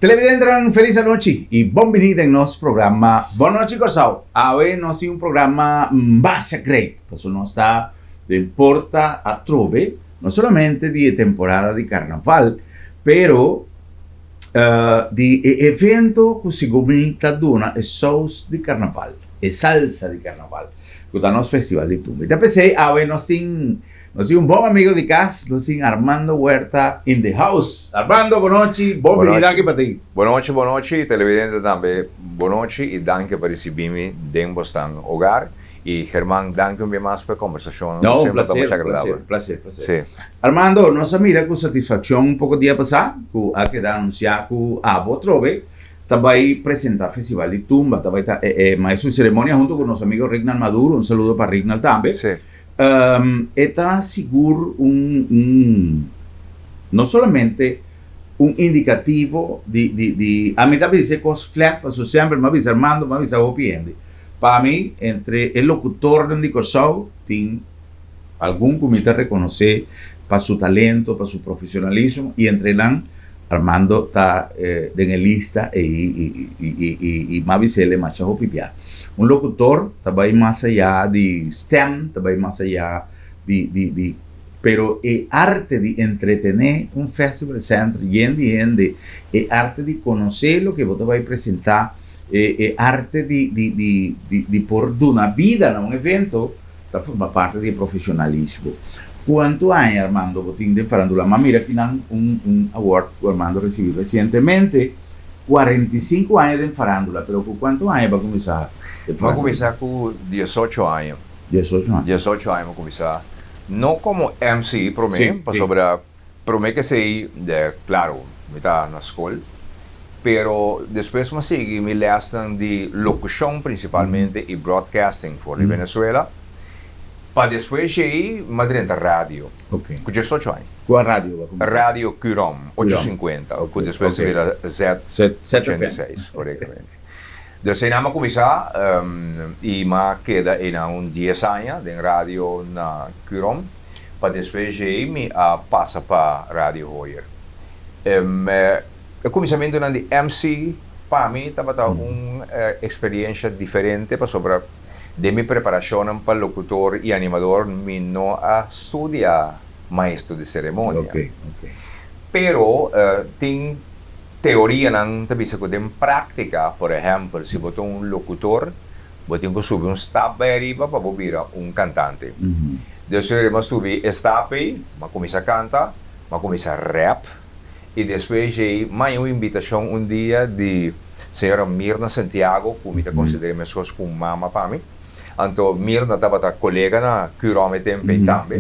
Televidentenan felis anochi y bon bini den nos programa Bon Nochi Kòrsou. Awe nos tin un programa masha great pasobra nos ta den porta atrobe no solamente di e temporada di carnaval pero di e evento cu segun mi ta duna e saus di carnaval, e salsa di carnaval cu ta nos festival di tumba. Y ta p'esey awe nos tin Nos tin un bon amigo di cas, nos tin Armando Huerta in the house. Armando, bonochi, bon binida aki pa ti. Bonochi, bonochi, televidente tambe bonochi y danki pa ricibi mi den bosnan hogar. Y German, danki un bia mas pa e combersacion, No, un semper ta placer, masha un placer, agradabel. un placer, placer. Sí. Armando, nos a mira cu satisfaccion un poco dia pasa cu a keda anuncia cu abo atrobe ta bay presenta Festival di Tumba, ta bay ta e e maestro di ceremonia hunto cu nos amigo Rignald Maduro, un saludo pa Rignald tambe. Sí. E ta sigur un un no solamente un indicativo di di di ami ta bisa e cos flat pasobra semper mi a bisa Armando mi a bisa hopi hende pa mi entre e locutornan di Corsou tin algun cu mi ta reconoce pa su talento pa su profesionalismo y entre nan Armando ta den e lista ei i i i i m'a bis'el e masha hopi bia. Un locutor ta bai mas ayá di stem, ta bai mas ayá di di di pero e arte di entretené un festival center yen di hende, e arte di konosé loke bo ta bai presentá, e e arte di di di di di por duna bida na un evento ta forma parti di e profesionalismo. Cuanto aña Armando bo tin den farandula? M'a mira kinan un un award cu Armando recibi recientemente, 45 aña den farandula, pero cu cuanto aña bo a cuminsa den M'a farandula? cuminsa cu 18 aña. 18 aña. 18 aña m'a cuminsa, no como MC prome, pasobra Prome ke esei, claro, mi ta na scol, pero despues mi a sigui mi lesnan di locucion principalmente y broadcasting for di Venezuela, pa despues djei mi a drenta radio, cu 18 aña. Cua radio bo a cuminsa? Radio Curom, ocho cincuenta, cu despues a bira Z 86, corectamente. Dus einan mi a cuminsa y mi a keda einan un dies aña den radio na Curom. Pa despues djei mi a pasa pa Radio Hoyer. E kuminsamentunan di MC pa mi tabata un eksperiencia diferente pasobra den mi preparashonnan pa lokutor i animador mi no a studia maestro di seremonia. Pero tin teorianan ta bisa ku den práktika, por ehèmpel si bo ta un lokutor, Bo tin ku subi un stap bai ariba pa bo bira un kantante. Despues mi a subi e stap ei, mi a kuminsá kanta, mi a kuminsá rap i despues djei mi haña un invitashon un dia di señora Mirna Santiago ku mi ta konsider'é meskos ku un mama pa mi. Anto Mirna tabata kolega na Curom e tempu ei tambe.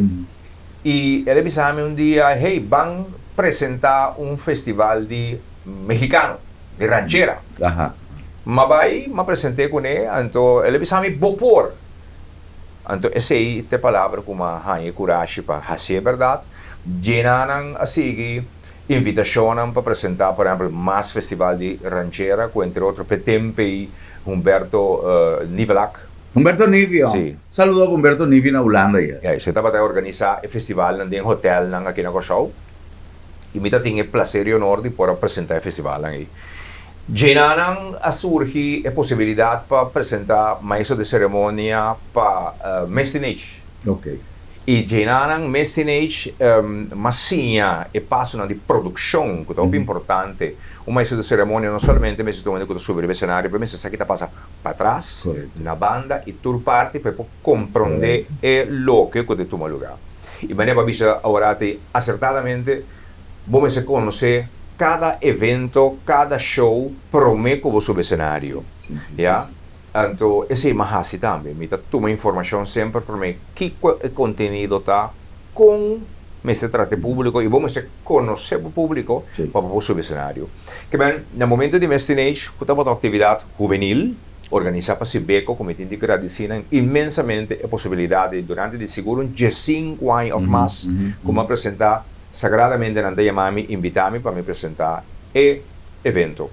I el a bisa mi un dia, Hey, ban presentá un festival di mexicano. Di ranchera. M'a bai, m'a present'é kuné, anto el a bisa mi, Bo por! Anto esei ta e palabra ku m'a haña e kurashi pa hasié bèrdat. Djenanan a sigui invitashonnan pa presentá, por ehèmpel, mas festival di ranchera, ku entre otro p'e tempu ei Humberto Nivelak. Humberto Nivio? Sí. Saludo pa Humberto Nivio na Hulanda ya. Ya, esei tabata organisá e festivalnan den hotèlnan aki na Kòrsou. I mi ta tin e placer i honor di por a presenta e festivalnan ei. Djenanan a surgi e posibilidad pa presenta maestro de ceremonia pa Miss Teenage. I djenanan Miss Teenage m'a siña e pasonan di produccion cu ta hopi importante. Un maestro de ceremonia no solamente mester ta un hende cu ta subi riba escenario, pero mester sa ki ta pasa patras, na banda i tur parti pa e por comprende e loke cu ta tuma lugar. I manera bo a bisa aworati asertadamente, bo mester konosé kada evento, kada show promé ku bo subi esenario. Ya? Anto esei mi a hasi tambe. Mi ta tuma informashon semper promé kiko e kontenido ta, kon mester trata e públiko i bo mester konosé bo públiko pa bo por subi esenario. Ke men, na momento di mes teenage ku tabata un aktividat hubenil, Organisá pa Sibeco ku mi tin di gradisí nan inmensamente e posibilidat di durante di sigur un diesinku aña òf mas ku mi a presentá sagradamente nan ta yama mi invitá mi pa mi presentá e evento.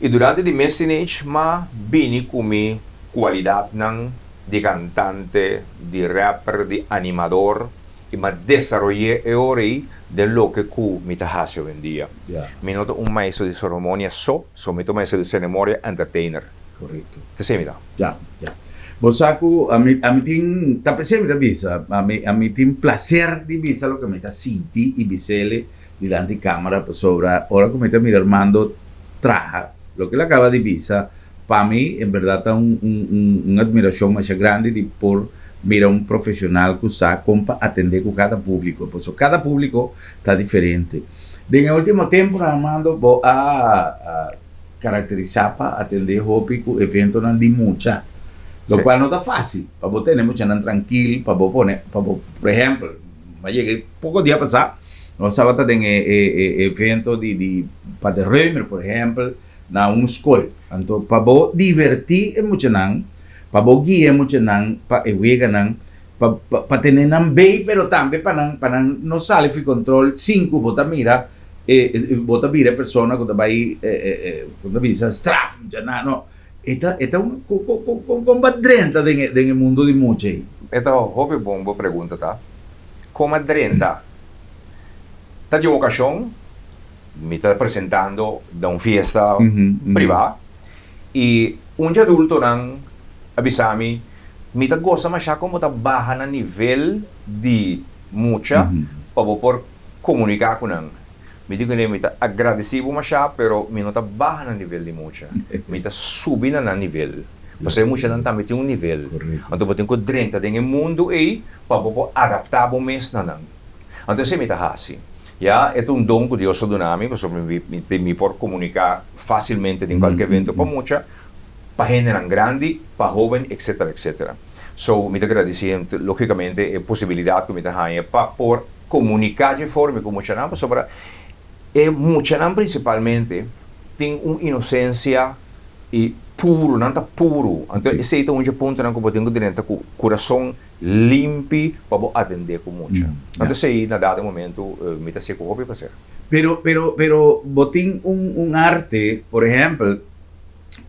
I durante di mes teenage m'a bini ku mi kualidatnan di kantante, di rapper, di animador. I m'a desaroy'é e ora ei den loke ku mi ta hasi awendia. Mi no ta un maestro di seremonia so, so mi ta un maestro di seremonia entertainer. Korekto. Ta esei mi ta. Ya, ya. Bo sa ku ami, ami tin, ta p'esei mi ta bisa, ami, ami tin plaser di bisa loke mi ta sinti i bis'ele dilanti kamera pasobra ora ku mi ta mira Armando traha, loke el a kaba di bisa, Pa mi, en berdad ta un un admiracion masha grandi di por mira un profesional cu sa con pa atende cu cada publico, pasobra cada publico ta diferente. Den e ultimo temponan, Armando, bo a caracterisa pa atende hopi cu eventonan di mucha, locual no ta facil, pa bo tene muchanan trankil, pa bo pone, pa bo, por ehempel, mi a yega poco dia pasa, nos tabata den e e evento di di Pater Römer, por ehempel, na un skol. Anto pa bo divertí e muchanan, pa bo guia e muchanan pa e weganan, pa pa tene nan bei pero tambe pa nan pa nan no sali fi control sin ku bo ta mira e bo ta bira e persona ku ta bai ku ta bisa straf muchanan no. E ta e ta un kon kon kon kon bo a drenta den e den e mundo di mucha ei? E ta hopi bon bo pregunta ta. Kon a drenta? Ta di un okashon Mi ta presentando na un fiesta privá i un dje adultonan a bisa mi, Mi ta gosa mashá kon bo ta baha na nivel di mucha pa bo por komuniká ku nan. Mi di kuné, Mi ta agradesí bo mashá, pero mi no ta baha na nivel di mucha. Mi ta subi na nan nivel. Pasobra e muchanan tambe tin un nivel. Anto bo tin ku drenta den e mundu ei pa bo por adaptá bo mes na nan. Anto esei mi ta hasi. Ya, e ta un don ku Dios a duna mi, pasobra mi mi por komuniká fásilmente den kualke evento pa mucha, pa hendenan grandi, pa hóben, etsetera, etsetera. So, mi ta gradisí lógikamente e posibilidat ku mi ta haña pa por komuniká dje forma ku muchanan, pasobra e muchanan prinsipalmente tin un inosensia i puru, nan ta puru. Anto esei ta un dje puntonan ku bo tin ku drenta ku kurason limpi pa bo atendé ku mucha. Anto esei na dado momento mi ta hasié ku hopi plaser. Pero, pero, pero bo tin un, un arte, por ehempel,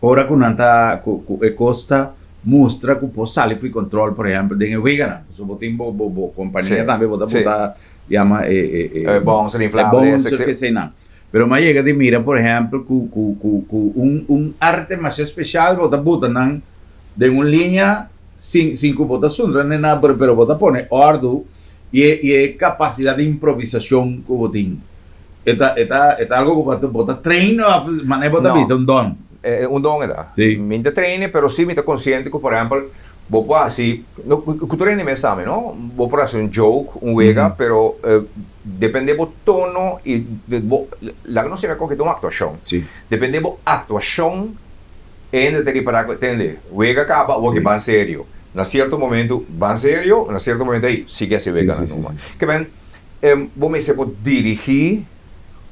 ora ku nan ta, ku, ku e kos ta mustra ku por sali fu control, por ehempel, den e weganan. Pasobra bo tin bo, bo, bo kompania tambe, bo ta buta, yama e, e, e, E bouncer inflable, e bouncer, keseinan. Pero mi a yega di mira, por ehempel, ku, ku, ku, ku un, un arte masha spesial bo ta buta nan den un liña, Sin sin ku bo ta sundra ne nada pero pero bo ta pone òrdu i e i e kapasidat di improvisashon ku bo tin e ta e ta e ta algu ku bo ta bo ta train òf manera bo ta No. bisa un don? E un don e ta. Si. Mi ta train pero si mi ta konsiente ku por ehèmpel bo por hasi no ku tur hende mes tambe no bo por hasi un joke un wega pero depende bo tono i bo laga nos sera koke ta un aktuashon Si. depende bo aktuashon E hende ta ripará ku, tende, wega kaba, awor ki ban serio. Na sierto momentu ban serio, na sierto momentu ei sigui hasi weganan numa. Ke men, bo mester por dirigí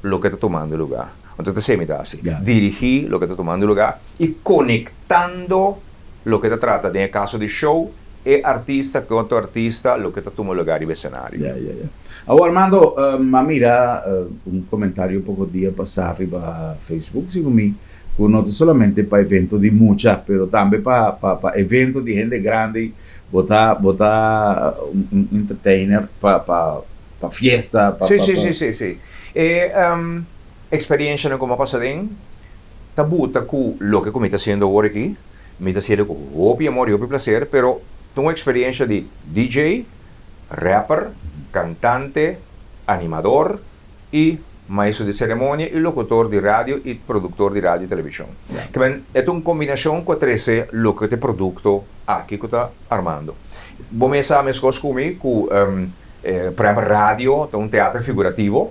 loke ta tumando lugá. Anto ta esei mi ta hasi, dirigí loke ta tumando lugá i konektando loke ta trata den e kaso di show, e artista ku otro artista, loke ta tuma lugá riba e senario. Ya, ya, ya. Awor Armando, mi a mira un komentario poko dia pasá riba Facebook, segun mi, ku no ta solamente pa evento di mucha, pero tambe pa pa pa evento di hende grandi, bo ta bo ta un entertainer pa pa pa fiesta, pa Sí, pa sí, pa. sí, sí, sí. E experiencianan ku mi a pasa den ta buta ku loke ku mi ta haciendo awor aki, mi ta haciendo ku hopi amor i hopi placer, pero ta un experiencia di DJ, rapper, cantante, animador, i maestro di seremonia i lokutor di radio i produktor di radio i televishon. Ke men e ta un kombinashon ku a trese loke ta e produkto aki ku ta armando. Bo mes sa meskos ku mi ku por ehèmpel radio ta un teatro figurativo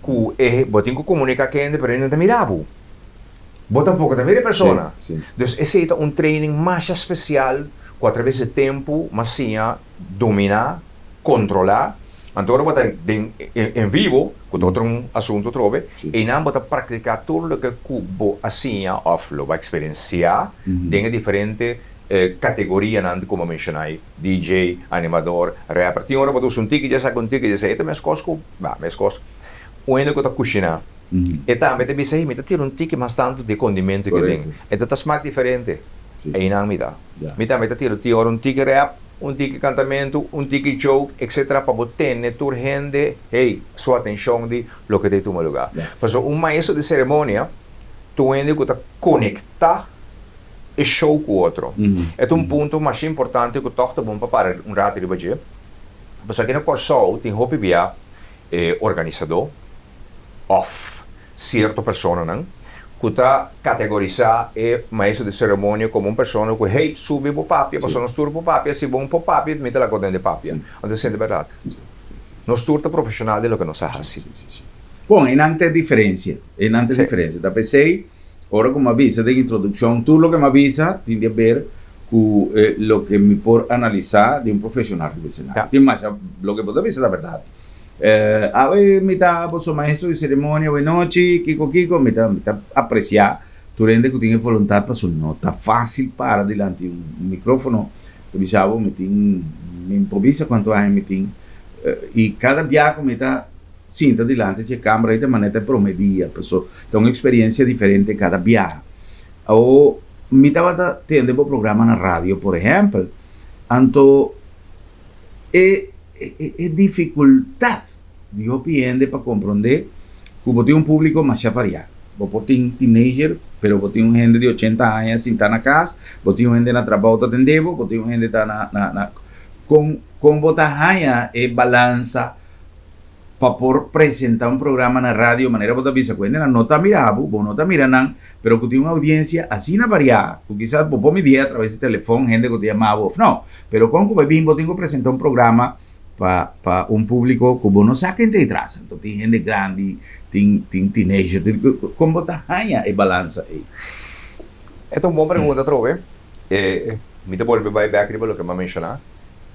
ku e bo tin ku komuniká ku hende pero hende no ta mira bo. Bo tampoko ta mira e persona. Dus esei ta un training masha spesial ku atraves di tempu mas siña dominá, kontrolá. Anto ora bo ta den en vivo, ku ta otro un asuntu atrobe, einan bo ta praktiká tur loke ku bo a siña òf lo bo a eksperensiá den e diferente kategorianan ku bo a menshoná ei, DJ, animador, rapper. Tin ora bo ta usa un tiki dje esaki, un tiki dje esei. E ta meskos ku, bah, meskos un hende ku ta kushiná. E tambe ta bisa, hey, mi ta tira un tiki mas tantu di e kondimentu aki den. E ta ta smak diferente. Einan mi ta. Mi tambe ta tira tin ora un tiki rap. Un tiki kantamentu, un tiki joke, etc. Pa bo tene tur hende, hey, su atenshon di loke ta tuma lugá. Pasobra un maestro di seremonia ta un hende ku ta konektá e show ku otro. E ta un punto masha importante ku tòg ta bon pa para un ratu riba dje, pasobra aki na Kòrsou tin hopi bia e organisadó òf sierto personanan ku ta kategorisá e maestro di seremonia komo un persona ku, hey, subi bo papia, pasobra nos tur por papia, si bo no por papia, mi ta laga bo den di papia. Anto esei ta bèrdat. Nos tur ta profeshonal den loke nos a hasi. Bon, einan ta e diferensia. Einan ta e diferensia. Ta p'esei, ora ku mi a bisa den introdukshon, tur loke mi a bisa tin di aber ku loke mi por analisá di un profeshonal riba escenario. Tin masha loke bo ta bisa ta bèrdat. Awe mi ta boso maestro di ceremonia awe nochi, kiko kiko, mi ta mi ta aprecia tur hende cu tin e voluntad paso no ta facil para dilanti un microfono, ta bisa bo mi tin mi por bisa cuanto aña mi tin y cada bia cu mi ta sinta dilanti dje camera ta manera ta e prome dia paso ta un experiencia diferente cada biaha. Awo mi tabata tende bo programa na radio por ehempel anto E e dificultad di hopi hende pa comprende cu bo tin un publico masha varia. Bo por tin teenager, pero bo tin un hende di ochenta aña sinta na cas, bo tin un hende na trabao ta tende bo, bo tin un hende ta na na na. Con con bo ta haña e balansa pa por presenta un programa na radio manera bo ta bisa cu hendenan no ta mira bo, bo no ta mira nan, pero cu tin un audiencia asina varia cu kisas bo por midi'e a traves di telefon hende cu ta yama bo of no. Pero con cu bay bin bo tin cu presenta un programa pa pa un publico cu bo no sa ken ta atras. Anto tin hende grandi, tin tin teenager, tin con bo ta haña e balansa ey? E ta un bon pregunta atrobe. Mi ta bolbe bay bek riba loke mi a menciona.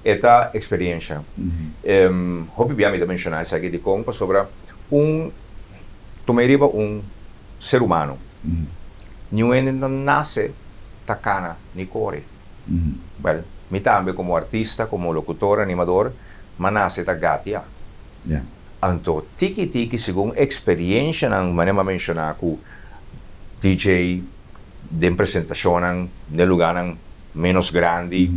E ta experiencia. Hopi bia mi ta menciona esaki dikon pasobra un tuma e riba un ser humano. Niun hende no nace ta cana ni core. Well, mi tambe como artista, como locutor, animador, m'a nace ta gatia. Anto tiki tiki segun experiencianan manera m'a menciona cu DJ den presentacionnan den lugarnan menos grandi,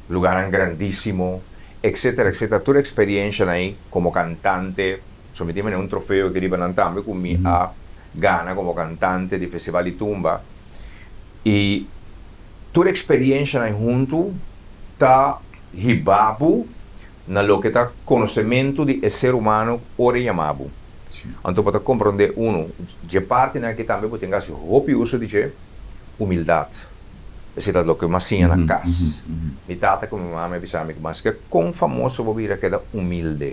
lugarnan grandísimo, etcétera, etcétera. Tur experiencianan ei como cantante, so mi tin mene un trofeo aki riba nan tambe cu mi a gana como cantante di Festival di Tumba. Y tur experiencianan ei hunto ta hiba bo na loke ta conocemento di e ser humano ora e yama bo. Anto bo ta comprende uno dje partinan aki tambe bo tin cu haci hopi uso di dje, humildad. Esei ta loke mi a siña na kas. Mi tata ku mi mama a bisa mi ku maske kon famoso bo bira keda humilde.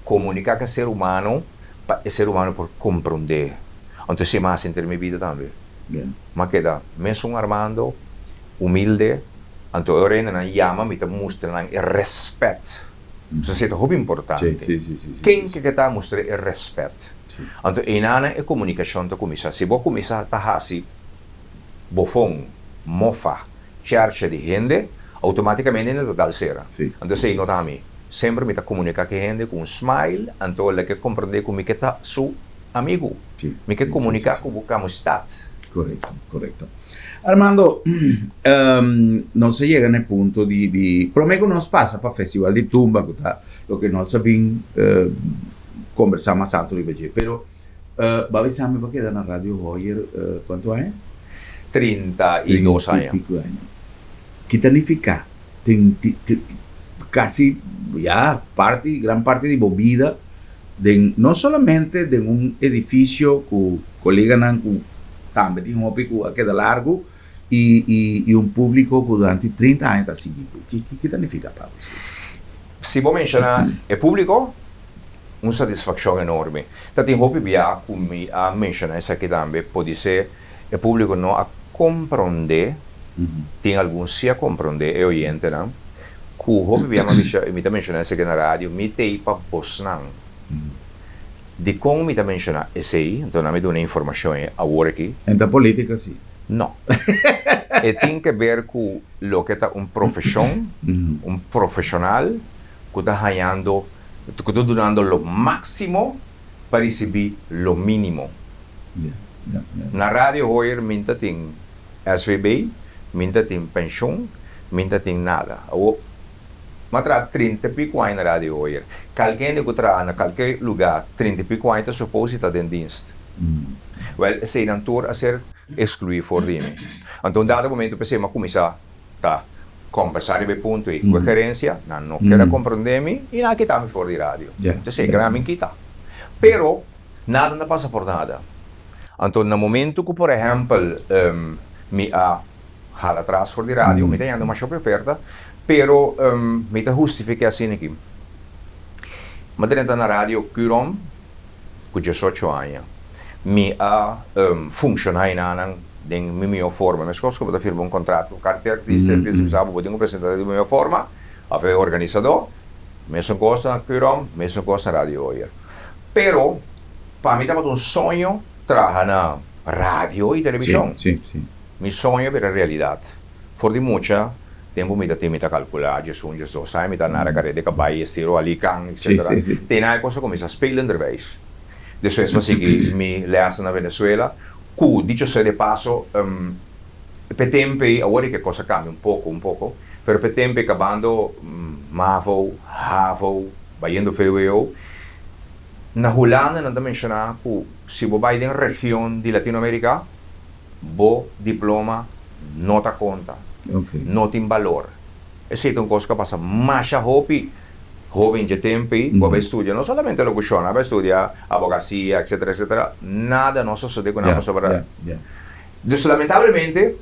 Komuniká ku e ser humano pa e ser humano por komprondé. Anto esei mi a hasi henter mi bida tambe. Mi a keda mesun Armando, humilde. Anto e ora hendenan yama mi ta mustra nan e rèspèt. Pasobra esei ta hopi importante. Ken ke ke ta mustra e rèspèt. Anto einanan e komunikashon ta kuminsá. Si bo kuminsá ta hasi bofon, mofa, chèrchè di hende, outomátikamente hende ta dal sera. Anto esei no ta ami. Semper mi ta komuniká ku e hende ku un smile, anto el ke komprendé ku mi ke ta su amigu. Mi ke komuniká ku bo ku amistat. Korekto, korekto. Armando, nos a yega na e punto di, di, promé ku nos pasa pa Festival di Tumba ku ta loke nos a bin kombersá mas alto riba dje, pero Bo a bisa mi bo keda na Radio Hoyer cuanto aña? 32 aña. Trinta y pico aña. Ki ta nifica trinta casi ya parti, gran parti di bo bida den no solamente den un edificio cu coleganan cu tambe tin hopi cu a keda largo y y un publico cu durante 30 aña ta sigui bo. Ki ki ta nifica pa bo? Si bo menciona e publico, Un satisfakshon enorme. Ta tin hopi bia ku mi a menshoná esaki tambe, podisé e públiko no a komprondé, tin algun si a komprondé, e oyentenan, ku hopi bia mi a bisa, mi ta menshoná esaki na radio, mi t'ei pa bosnan. Dikon mi ta menshoná esei? Anto nan mi duna e informashon ei awor aki. En ta polítika si? No. E tin ke ber ku loke ta un profeshon, un profeshonal ku ta hañando Ku ta dunando lo máksimo pa risibí lo mínimo. Na Radio Hoyer min ta tin SVB, min ta tin penshun, min ta tin nada. Awor, M'a traha trinta i pico aña na Radio Hoyer. Kalke hende ku traha na kalke lugá trinta i pico aña ta supos di ta den dienst. Wèl, eseinan tur a ser ekskluí for di mi. Anto un dado momento p'esei m'a kuminsá ta kombersá riba e punto ei ku e gerensia. Nan no ker a komprondé mi i nan a kita mi for di radio. Entonces e mi kita. Pero nada no pasa por nada. Anto na momento ku por ehèmpel mi a hala atras for di radio, mi ta yanda masha hopi oferta, pero mi ta hustifiká asina aki. Mi a drenta na radio Curom ku diesocho aña. Mi a funshoná enanan den mi mihó forma. Meskos ku bo ta firma un kontrato ku karter artista, e artista bisa bo, bo tin ku presentá den bo mihó forma, òf e organisadó, mesun kos na Curom, mesun kos na Radio Hoyer. Pero pa mi tabata un soño traha na radio i televishon. Mi soño a bira realidat. For di mucha tempu mi ta tin mi ta kalkulá djesun, djesdos aña mi ta nara kareda di kabai, estiro, alikan, etcetera. Te na e kos a kuminsá spelenderwijs. Despues mi a sigui mi lèsnan na Venezuela ku, dicho sea de paso, p'e tempu ei, awor e kos a kambia un poko, un poko, pero p'e tempu ei kabando mavo, havo, bayendo vwo, Na Hulanda nan ta menshoná ku si bo bai den region di Latinoamerika, bo diploma no ta konta, no tin balor. Esei ta un kos ku a pasa masha hopi hóben dje tempu ei ku a bai studia no solamente lokushon, a bai studia abogasia, etsetera, etsetera, nada no sosodé ku nan pasobra. Dus lamentablemente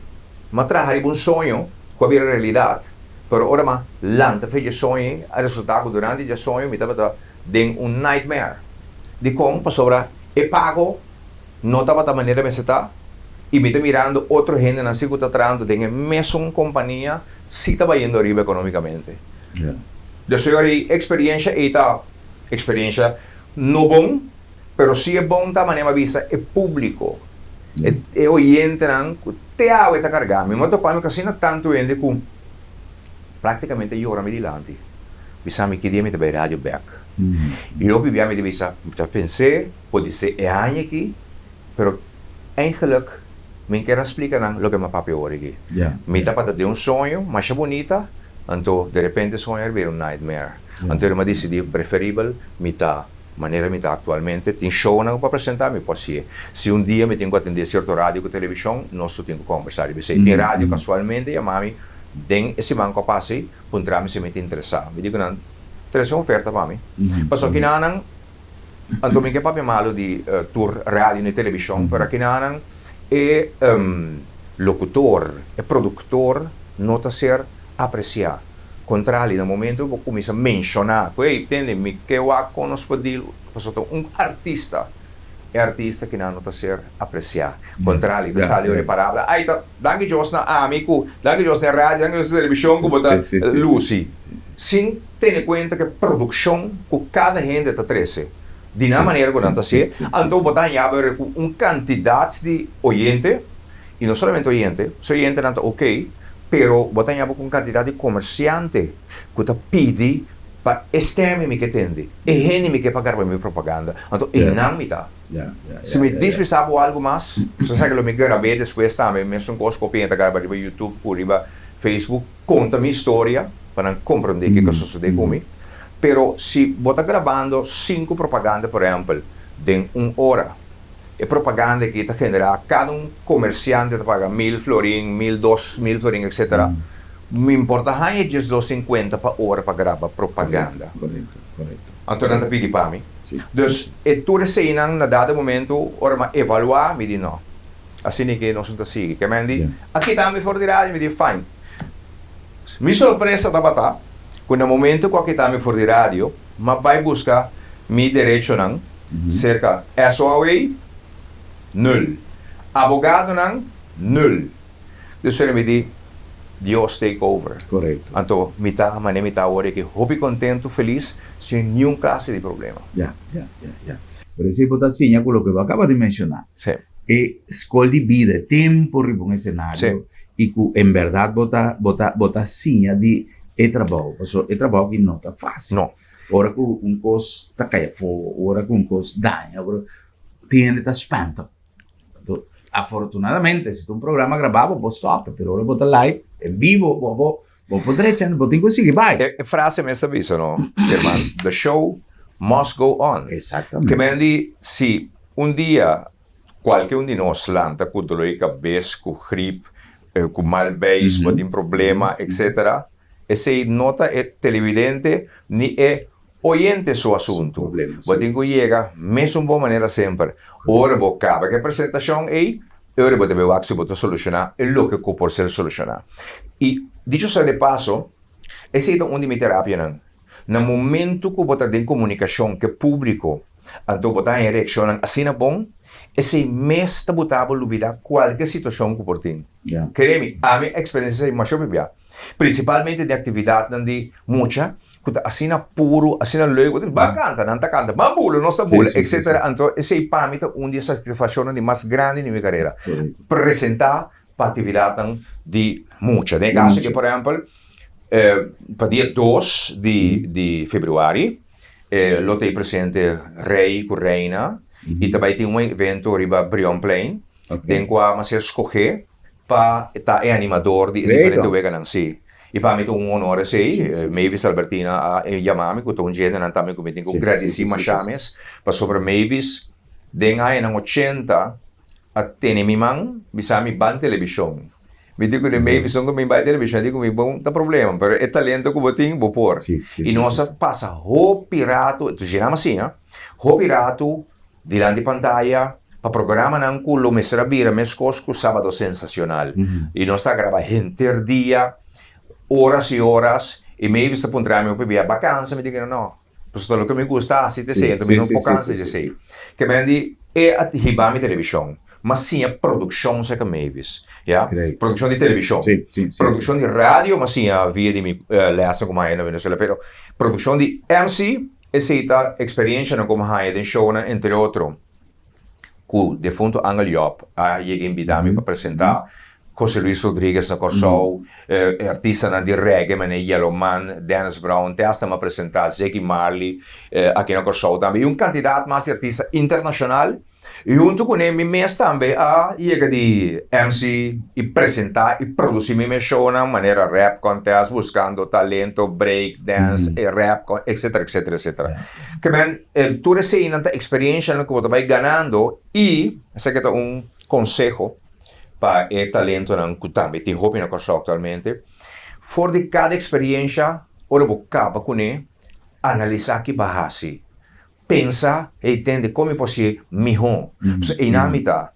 m'a traha riba un soño ku a bira realidat, pero ora m'a lanta fe dje soño ei a resultá ku durante dje soño mi tabata den un nightmare. Dikon? Pasobra e pago no tabata manera mester ta i mi ta mirando otro hendenan si ku ta trahando den e mesun kompania si ta bayendo ariba ekonomikamente. Dus señor e eksperiensha ei ta eksperiensha no bon, pero si e bon ta manera mi a bisa e públiko, e oyentenan ku te awe ta karga mi. Mi a topa mi ku asina tantu hende ku Práktikamente yora mi dilanti, bisa mi ki dia mi ta bai radio bèk. I hopi bia mi ta bisa, mi ta pens'é, podisé e aña aki, pero eigenlik mi no kier a splika nan loke mi a papia ora aki. Mi tabata den un soño masha bunita, anto derepente e soño a bira un nightmare. Anto mi a disidí preferibel mi ta manera mi ta aktualmente, tin shownan ku pa presentá, mi por hasié. Si un dia mi tin ku atendé sierto radio ku televishon, nos tur tin ku kòmbersá riba esei. Tin radio kasualmente yama mi Den e siman ku a pasa ei, puntra mi si mi ta interesá. Mi di ku nan trese un oferta pa mi. Pasobra kinanan, anto mi ke papia malu di tur radio ni televishon, pero kinanan e lokutor, e produktor no ta ser apresiá. Kontrali, na momento ku bo kuminsá menshoná ku, ey, tende, mi ke wak kon nos por deal, pasobra ta un artista. E artista kinan no ta ser apreciá. Contrali, ta sali ora e parabra, Ay, ta danki Dios na ami cu, danki Dios na e radio, danki Dios na e television cu bo ta luci. Sin tene cuenta cu e produccion cu cada hende ta trece, di nan manera cu nan ta hacié, anto bo ta haña bo cu un cantidad di oyente, y no solamente oyente, si oyentenan ta ok, pero bo ta haña bo cu un cantidad di comerciante cu ta pidi pa e stem mi ke tende, e hende mi ke pa garba mi propaganda, anto einan mi ta. Si mi dispensá bo algu mas, bo sa ke lo mi grab'é despues tambe, mesun kos ku hopi hende ta graba riba YouTube ku riba Facebook, konta mi historia pa nan komprondé kiko a sosodé ku mi. Pero si bo ta grabando sinku propaganda por ehèmpel den un ora, e propaganda aki ta generá kada un komersiante ta paga mil florin, mil dos mil florin etcetera. Mi por ta haña diesdos sinkuenta pa ora pa graba propaganda. Korekto, korekto. Anto nan ta pidi pa mi. Si. Dus e tur eseinan na dado momento ora mi a evaluá mi di no. Asina ke nos no ta sigui. Ke men di a kita mi for di radio mi di fine. Mi sorpresa tabata ku na momento ku a kita mi for di radio mi a bai buska mi derechonan serka SOAW, nul. Abogadonan, nul. Dus ora mi di, Dios take over. Korekto. Anto mi ta manera mi ta awor aki hopi kontentu, felis, sin niun klase di problema. Ya, ya, ya, ya. Pero esei bo ta siña ku loke bo a kaba di menshoná. Sí. E skol di bida, e tempu riba un esenario i ku en bèrdat bo ta, bo ta, bo ta siña di e trabou. Pasobra e trabou aki no ta fásil. No. Ora ku un kos ta kai afó, ora ku un kos daña, ora tin hende ta spanta. Anto, afortunadamente, si ta un programa grabá bo por stòp, pero ora bo ta live, en bibo, bo bo. Bo por drecha, bo tin ku sigui bai. E frase mes ta bisa no, German, the show must go on. Exactamente. Ke men di si un dia kualke un di nos lanta ku dolor di kabes, ku grip, ku mal beis, bo tin problema, etcetera, esei no ta e televidente ni e oyente su asuntu. Bo tin ku yega mesun bon manera semper. Ora bo kaba ku e presentashon ei, e ora bo ta bai wak si bo ta solushoná e loke ku por ser solushoná. I dicho sea de paso, esei ta un di mi terapianan. Na momentu ku bo ta den komunikashon ku e públiko, anto bo ta haña reakshonnan asina bon, esei mes ta buta bo lubidá kualke situashon ku por tin. Kere mi, ami a eksperensia esei masha hopi bia. Prinsipalmente den aktividatnan di mucha ku ta asina puru, asina leuk, bo ta bisa, ban kanta, nan ta kanta, ban bula, nos ta bula, etsetera. Anto esei pa mi ta un di e satisfakshonnan di mas grandi di mi karera, presentá pa aktividatnan di mucha. Den e kaso aki, por ehèmpel, pa dia dos di di februari lo ta e presente rei ku reina i ta bai tin un evento riba Brionplein den kua mi a ser skohé pa ta e animador di e diferente weganan. Sí. I pa mi ta un honor esei. Mavis Albertina a yama mi ku ta un djentenan tambe ku mi tin ku gradisí masha mes pasobra Mavis den añanan ochenta a tene mi man bisa mi ban telebishon. Mi di ku ne Mavis nunka mi bai telebishon a di ku mi bon ta problema pero e talento ku bo tin bo por. I nos a pasa hopi ratu, tushinam asina, hopi ratu Dilanti pantaya pa programanan ku lo mester a bira meskos ku Sábado Sensacional. I nos ta graba henter dia, oras i oras, i Mavis ta puntra mi hopi bia, Ba kansa? Mi di ku no, pasobra ta loke mi gusta hasi ta esei, anto mi no por kansa di esei. Ke men di e a hiba mi televishon, m'a siña produkshon serka Mavis, ya, produkshon di televishon, produkshon di radio m'a siña via di mi lèsnan ku m'a haña na Venezuela, pero produkshon di MC Esei ta experiencianan cu mi haya den shownan entre otro cu defunto Angel Job a yega invita mi pa presenta, Jose Luis Rodriguez na Corsou, e artistanan di reggae manera Yellow Man, Dennis Brown, te hasta mi a presenta Ziggy Marley aki na Corsou tambe y un cantidad mas di artista internacional. I huntu kuné mi mes tambe a yega di MC i presentá i produsí mi mes shownan manera rap contest, buscando talento, break dance, e rap con etcetera etcetera etcetera. Ke men tur eseinan ta experiencianan ku bo ta bai ganando i esaki ta un conseho pa e talentonan ku tambe tin hopi na Kòrsou aktualmente, for di kada experiencia ora bo kaba kuné analisá ki bo a hasi. Pensa, Hey, tende, kon mi por hasié mihó? Pasobra einan mi ta.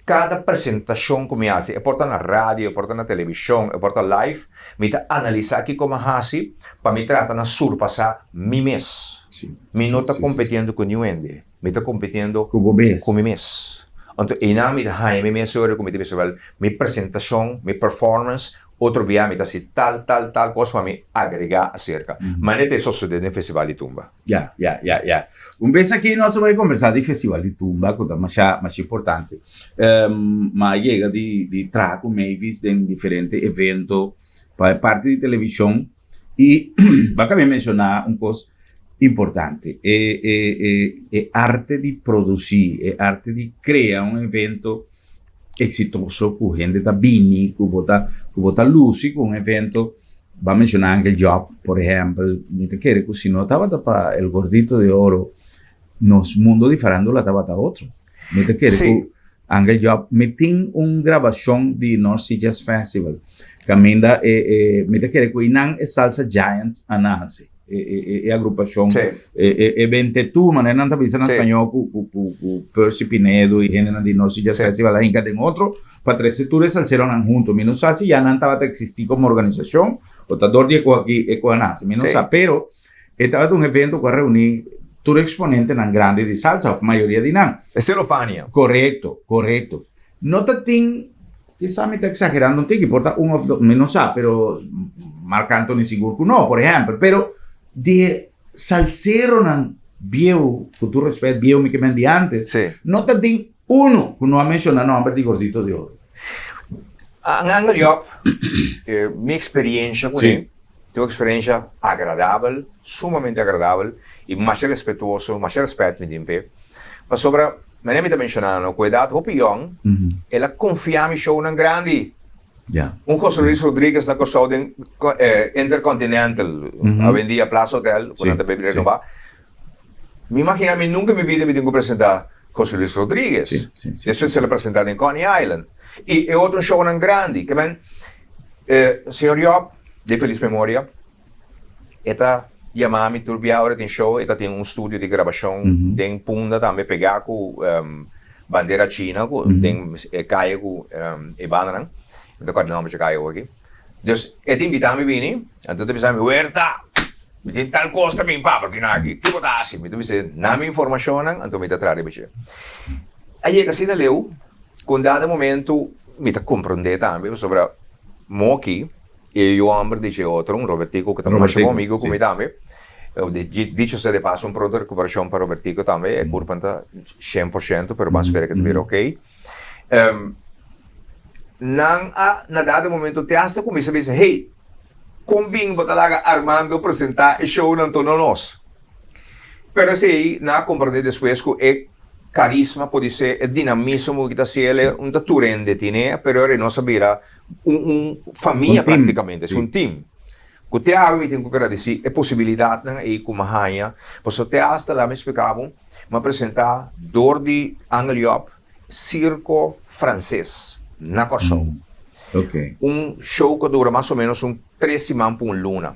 Kada presentashon ku mi hasi, e por ta na radio, e por ta na televishon, e por ta live, mi ta analisá kiko mi a hasi pa mi trata na surpasá mi mes. Mi no ta kompetiendo ku niun hende, mi ta kompetiendo ku mi mes. Anto einan mi ta haña mi mes ora ku mi ta bisa, wèl, mi presentashon, mi performance Otro bia mi ta hasi tal, tal, tal kos pa mi agregá aserka. Manera ta e sosodé den Festival di Tumba. Ya, ya, ya, ya. Un bes aki nos a bai kombersá di Festival di Tumba ku ta masha, masha importante. Mi a yega di di traha ku Mavis den diferente evento pa e parti di televishon i bo a kaba di menshoná un kos importante, e e e e arte di produsí, e arte di krea un evento exitoso ku hende ta bini, ku bo ta ku bo ta lusi ku un evento, bo a menshoná Angel Job por ehèmpel, mi ta kere ku si no tabata pa El Gordito de Oro nos mundo di farándula tabata otro. Mi ta kere ku Angel Job, mi tin un grabashon di North Sea Jazz Festival kaminda e e mi ta kere ku einan e Salsa Giants a nase. E agrupashon, e bentetú, manera nan ta bisa na spañó, ku Percy Pinedo i hendenan di North Sea Jazz Festival a hinka den otro pa trese tur e salseronan huntu. Mi no sa si ya nan tabata eksistí komo organisashon o ta dor di e kos aki e kos a nase. Mi no sa, pero e tabata un evento ku a reuní tur eksponentenan grandi di salsa òf mayoria di nan. Estilo Fania. Korekto, korekto. No ta tin Kisa mi ta exagerando un tiki, por ta un of dos, mi no sa, pero Marc Anthony sigur ku no, por ehèmpel. Pero di e salseronan bieu, ku tur respet, bieu mi ke men di antes, Sí. no ta tin uno ku no a menshoná nòmber di Gordito de Oro. Angel Job, mi experiencia ku Sí. ne, tin un experiencia agradabel, sumamente agradabel i masha respetuoso, masha respet mi tin p'e. Pasobra, manera mi ta menshonando, ku edat hopi yòn, el a konfia mi shownan grandi. Un José Luis Rodriguez na Kòrsou den Intercontinental, awendia Plaza Hotel, ku nan ta bebe renobá. Mi imagina mi nunka en mi bida mi tin ku presentá José Luis Rodriguez. Despues el a presentá den Coney Island. I e otro shownan grandi. Ke men, señor Job, de feliz memoria, e ta yama mi tur bia ora tin show, e ta tin un studio di grabashon den Punda tambe pegá ku Bandera China ku den e kaye ku e bandanan. Mi ta kòrda e nòmber dje kaye awor aki. Dus e ta invitá mi bini, anto e ta bisa mi, Huerta, mi tin tal kos ta bin papia ku aki, kiko ta hasi? Mi ta bisa, Na mi informashonnan, anto mi ta traha riba dje. A yega asina leu ku un dado momento mi ta komprondé tambe pasobra Moki e yu hòmber di dje otro, un Robertico ku ta masha bon amigu ku mi tambe, dicho sea de paso un pronto rekuperashon pa Robertico tambe, e kurpa no ta 100% pero ban spera ku ta bira okey. Nan a na dado momento te hasta kuminsá bisa, hey, kon bin bo ta laga Armando presentá e shownan tono nos? Pero esei nan a komprendé despues ku e karisma podisé e dinamismo ku ta hasié el un ta tur hende tine, pero ora nos a bira un un famia praktikamente, es un team. Ku te awe mi tin ku gradisí e posibilidatnan ei ku mi a haña, pasobra te hasta laga mi splika bo, mi a presentá dor di Angel Job Circo Frances na Kòrsou. Un show ku a dura mas o ménos un tres siman pa un luna.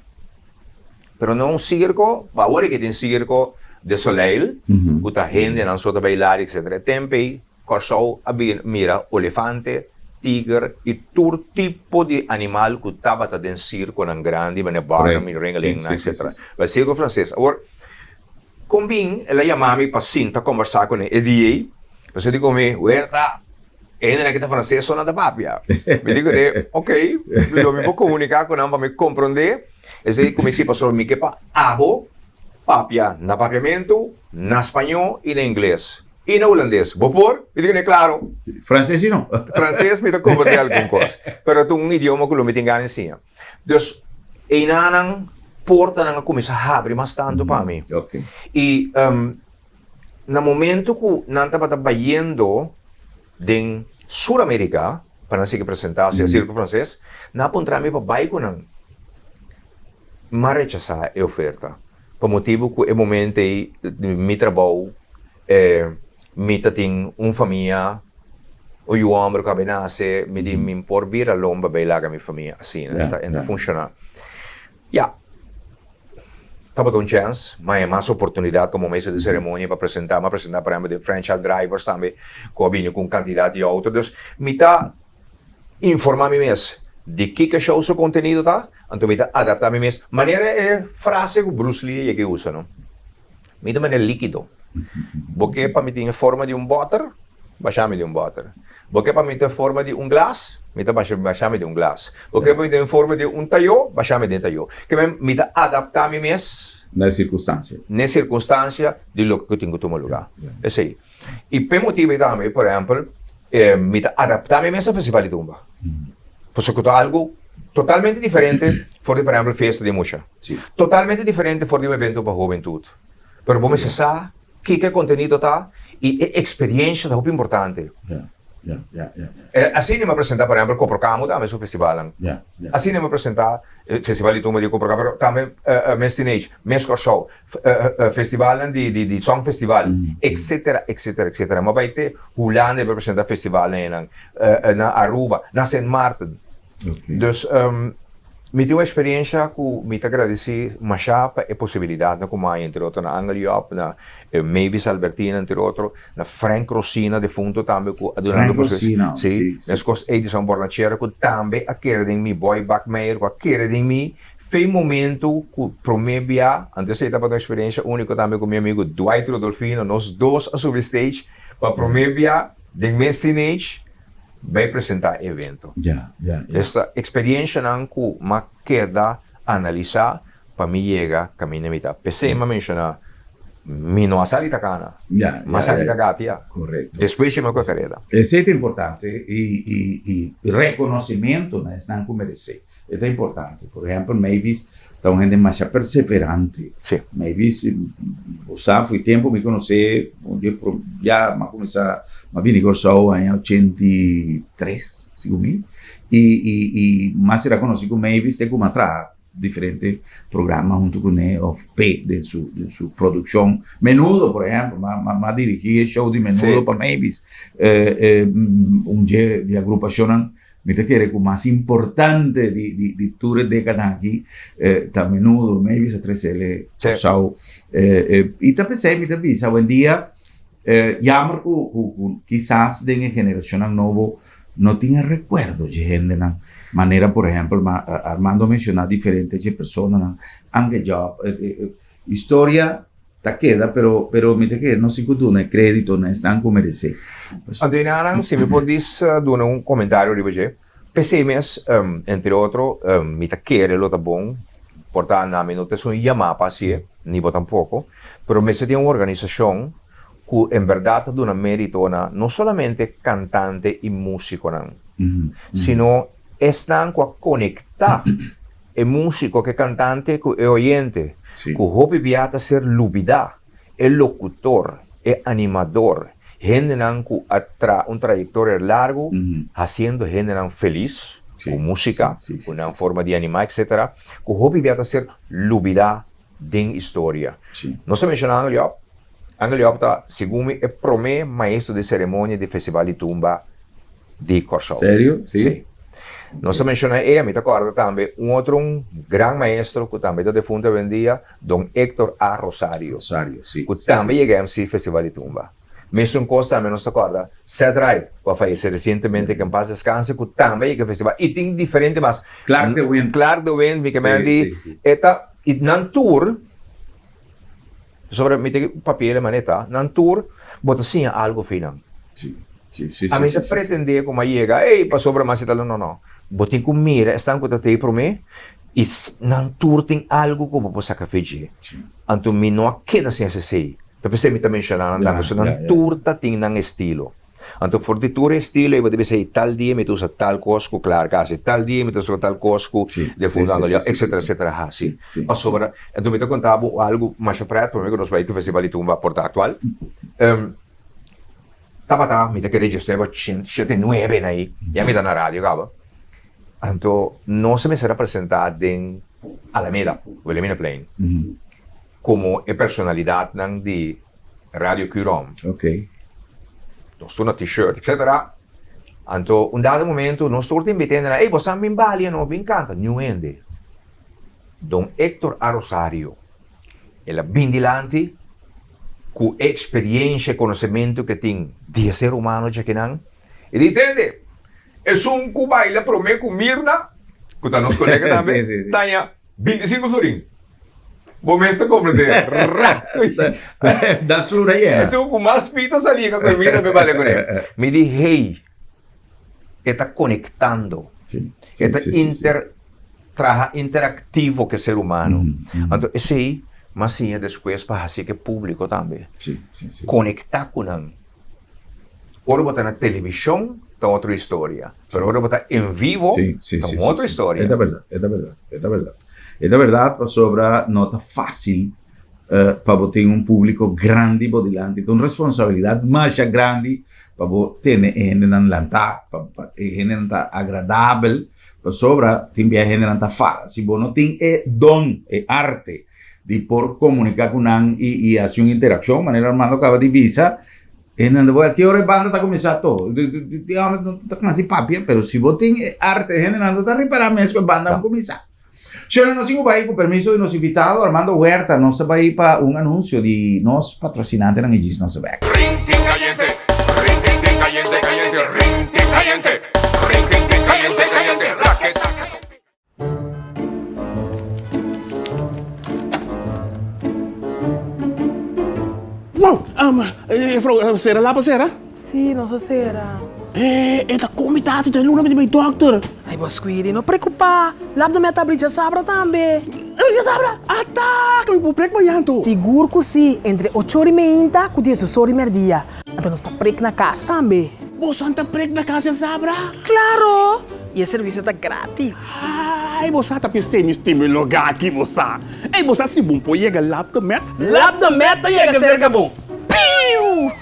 Pero no un circo, awor ke tin circo de soleil, ku ta hendenan so ta bailar etcetera. E tempu ei Kòrsou a bin mira olefante, tiger i tur tipo di animal ku tabata den sirkonan grandi manera Barnum i Ringeling etcetera. Bai sirko franses. Awor, kon bin el a yama mi pa sinta kombersá kuné e dia ei, pasobra e di ku mi, Huerta, e hendenan ki ta franses so nan ta papia. Mi di kuné, ok, lo mi por komuniká ku nan pa mi komprondé. Esei ku mi si pasobra mi ke pa abo papia na papiamentu, na spañó i na ingles. I na hulandes. Bo por? Mi di kuné, klaro. Franses si no. Franses mi ta komprendé algun kos, pero ta un idioma ku lo mi tin gana di siña. Dus, einanan portanan a kuminsá habri mas tantu pa mi. I na momento ku nan tabata bayendo den Sur Amerika pa nan sigui presentá sea Sirko Franses, nan a puntra mi pa bai ku nan. M'a rechasá e oferta pa motibu ku e momento ei mi trabou mi ta tin un famia, un yu hòmber ku a nase, mi di mi por bira lomba bai laga mi famia asina, e ta funshoná. Ya, tabata un chèns, ma e mas oportunidat komo mesa di seremonia pa presentá, mi a presentá por ehèmpel den Franchise Drivers tambe ku a bini ku un kantidat di outo, dus mi ta informá mi mes di kiko e show su kontenido ta, anto mi ta adaptá mi mes manera e frase ku Bruce Lee a yega usa no. Mi ta manera líkido. Bo ke pa mi tin e forma di un bòter? Basha mi den un bòter. Bo ke pa mi tin e forma di un glas? Mi ta basha basha mi den un glas. Bo ke pa mi tin e forma di un tayó? Basha mi den tayó. Ke men mi ta adaptá mi mes. Na e sirkunstansia. Na e sirkunstansia di loke ku tin ku tuma lugá. Esei. I p'e motibu ei tambe, por ehèmpel, mi ta adaptá mi mes na Festival di Tumba. Pasobra ku ta algu totalmente diferente for di, por ehèmpel, fiesta di mucha. Totalmente diferente for di un evento pa hubentut. Pero bo mester sa kiko e kontenido ta i e eksperiensha ta hopi importante. Asina mi a presentá, por ehèmpel, Koprokamu tambe su festivalnan. Asina mi a presentá Festival di Tumba di Koprokamu, pero tambe Mes Teenage, Mes Kòrsou. Festivalnan di di Song Festival, etcetera, etcetera, etcetera. Mi a bai te Hulanda pa presenta festivalnan einan, na Aruba, na Sint Maarten. Dus mi tin un experiencia cu mi ta gradeci masha pa e posibilidadnan cu mi a haña, entre otro na Angel Job, na Mavis Albertina, entre otro, na Frank Rosina defunto tambe cu a duna mi Frank Rosina, si, si, mescos Edison Bornachera cu tambe a kere den mi, Boy Bakmeijer cu a kere den mi. Fei momento cu prome bia, anto esey tabata un experiencia unico tambe cu mi amigo Dwight Rodolfino, nos dos a subi stage pa prome bia den mes teenage bay presenta e evento. Esta experiencianan cu m'a keda analisa pa mi yega caminda mi ta. P'esey m'a menciona mi no a sali ta cana, m'a sali ta gatia. Despues mi a coge careda. Esey ta importante y reconocimento na esnan cu merece. E ta importante. Por ehempel, Mavis ta un hende masha perseverante. Sí. Mavis, bo sa, fo'i tempo mi conoce, un dia pro, ya m'a cuminsa, m'a bini Corsou aña 83, segun mi, y, y, y m'a sera conoci cu Mavis te cu m'a traha diferente programa hunto cune of p'e den su, den su produccion. Menudo, por ehempel, m'a, m'a, m'a dirigi e show di Menudo Sí. pa Mavis. Eh, eh, un dje di agrupacionnan Mi ta kere ku mas importante di di di tur e dékada aki ta menudo Mavis a tresele Kòrsou. I ta p'esei mi ta bisa awendia yammer ku ku ku kisas den e generashonnan nobo no tin e rekuerdo dje hendenan manera por ehèmpel Armando a menshoná diferente dje personanan Anke Job historia Ta keda, pero, pero mi ta kere nos tin ku duna e kredito na esnan ku meresé. Anto e nanan, si mi por dis duna un komentario riba dje, p'esei mes, entre otro, mi ta kere lo ta bon, por ta na mi no ta esun yamá pa hasié, ni bo tampoko, pero mester tin un organisashon ku en bèrdat ta duna mérito na no solamente kantante i músikonan, sino esnan ku a konektá E músiko ku e kantante ku e oyente ku hopi bia ta ser lubidá, e lokutor, e animador, hendenan ku a traha un trayektoria largu hasiendo hendenan felis ku músika, ku nan forma di animá etsetera, ku hopi bia ta ser lubidá den historia. Nos a menshoná Angel Job. Angel Job ta, segun mi, e promé maestro di seremonia di Festival di Tumba di Kòrsou. Serio? Sí. Sí. Nos a menshoná e, mi ta kòrda tambe un otro un gran maestro ku tambe ta defuntu awendia, Don Hector A. Rosario. Rosario, sí. Ku tambe yega MC Festival di Tumba. Mesun kos tambe nos ta kòrda Ced Ride, ku a fayesé resientemente, ke en pas deskanse, ku tambe yega festival. I tin diferente mas. Clark de Wind. Clark de Wind, mi ke men di, e ta, i nan tur, Pasobra mi ta papia e manera ta, nan tur bo ta siña algu fi nan. Sí, sí, sí, Ami sí, ta sí, sí. pretendé ku mi a yega, ey, pasobra mi a sita la, no, no. Bo tin ku mira esnan ku ta tei promé i nan tur tin algu ku bo por saka fi dje. Sí. Anto mi no a keda sin hasi esei. Ta p'esei mi ta menshoná nan Ya, tambe, pasobra ya, nan ya. tur ta tin nan estilo. Anto for di tur e estilo ei bo ta bisa ei tal dia mi ta usa tal kos ku Clark hasi, tal dia mi ta usa tal kos ku defunto Angel Job, etcetera, etcetera hasi. Pasobra, anto mi ta konta bo algu masha pret prome ku nos bai ku Festival di Tumba por ta aktual. Tabata, mi ta kere djesnuebe ochenta, shete nuebe na ei, ya mi ta na radio kaba. Anto nos a mester a presenta den Alameda, Wilhelminaplein, komo e personalidatnan di. Radio Curom. Ok. Nos tur na t-shirt, etcetera. Anto un dado momento nos tur ta invita hende nan, ey bo sa bin balia no, bin canta. Niun hende. Don Hector A. Rosario, el a bin dilanti cu e experiencia, e conocemento cu e tin di e ser humano djakinan, e di, Tende, esun cu baila prome cu Mirna, cu ta nos colega tambe, taña 25 florin. Bo mes ta comprende. Ra. Da sura yena. Esun ku mas pita sali ka koe mira me bale kune. Mi di hey, e ta konektando. Sí, sí, E ta sí, sí, sí. inter traha interaktivo ku e ser humano. Anto esei m'a siña despues pa hasi ku e públiko tambe. Sí, sí, sí, sí. Konektá ku nan. Ora bo ta na televishon ta otro historia, pero ora bo ta en vivo Sí, sí, ta sí, un sí, otro sí. historia. E ta berdad, e ta berdad, e ta berdad. E ta berdad pasobra no ta fácil pa bo tin un público grandi bo dilanti. Ta un responsabilidad masha grandi pa bo tene e hendenan lantá, pa pa e hendenan ta agradabel, pasobra tin bia e hendenan ta fada. Si bo no tin e don, e arte di por comunica cu nan y y haci un interaccion, manera Armando caba di bisa, e nan ta bo ki ora e banda ta cuminsa to? Di homber no ta casi papia, pero si bo tin e arte hende nan no ta ripara mes cu e banda a cuminsa. Señores, nos tin cu bay cu permiso di nos invitado Armando Huerta, nos ta bay pa un anuncio di nos patrocinantenan y djis nos ta bek. Rintin cayente, rintintin cayente cayente, rintin cayente, rintintin cayente cayente, raketa cayente. Wow! Juffrouw, sera lapa sera? Sí, nos a sera. E, e ta kon mi ta hasi dje luna mi ta bai dokter. Ai, bo Squiri, no preokupá. Lap den mi a tabli djasabra tambe. Djasabra? Ata! Ku mi por prek mañan anto? Sigur ku sí, entre ocho ora i meinta ku diesdos ora i mèrdia. Anto nos ta prek na kas tambe. Boso ta prek na kas djasabra? Klaro! I e servisio ta gratis. Ai bo sa ta p'esei mi stima e lugá aki bo sa. Ei bo sa si bon por yega Lab de Met? Lab de Met ta yega serka bo. Piu!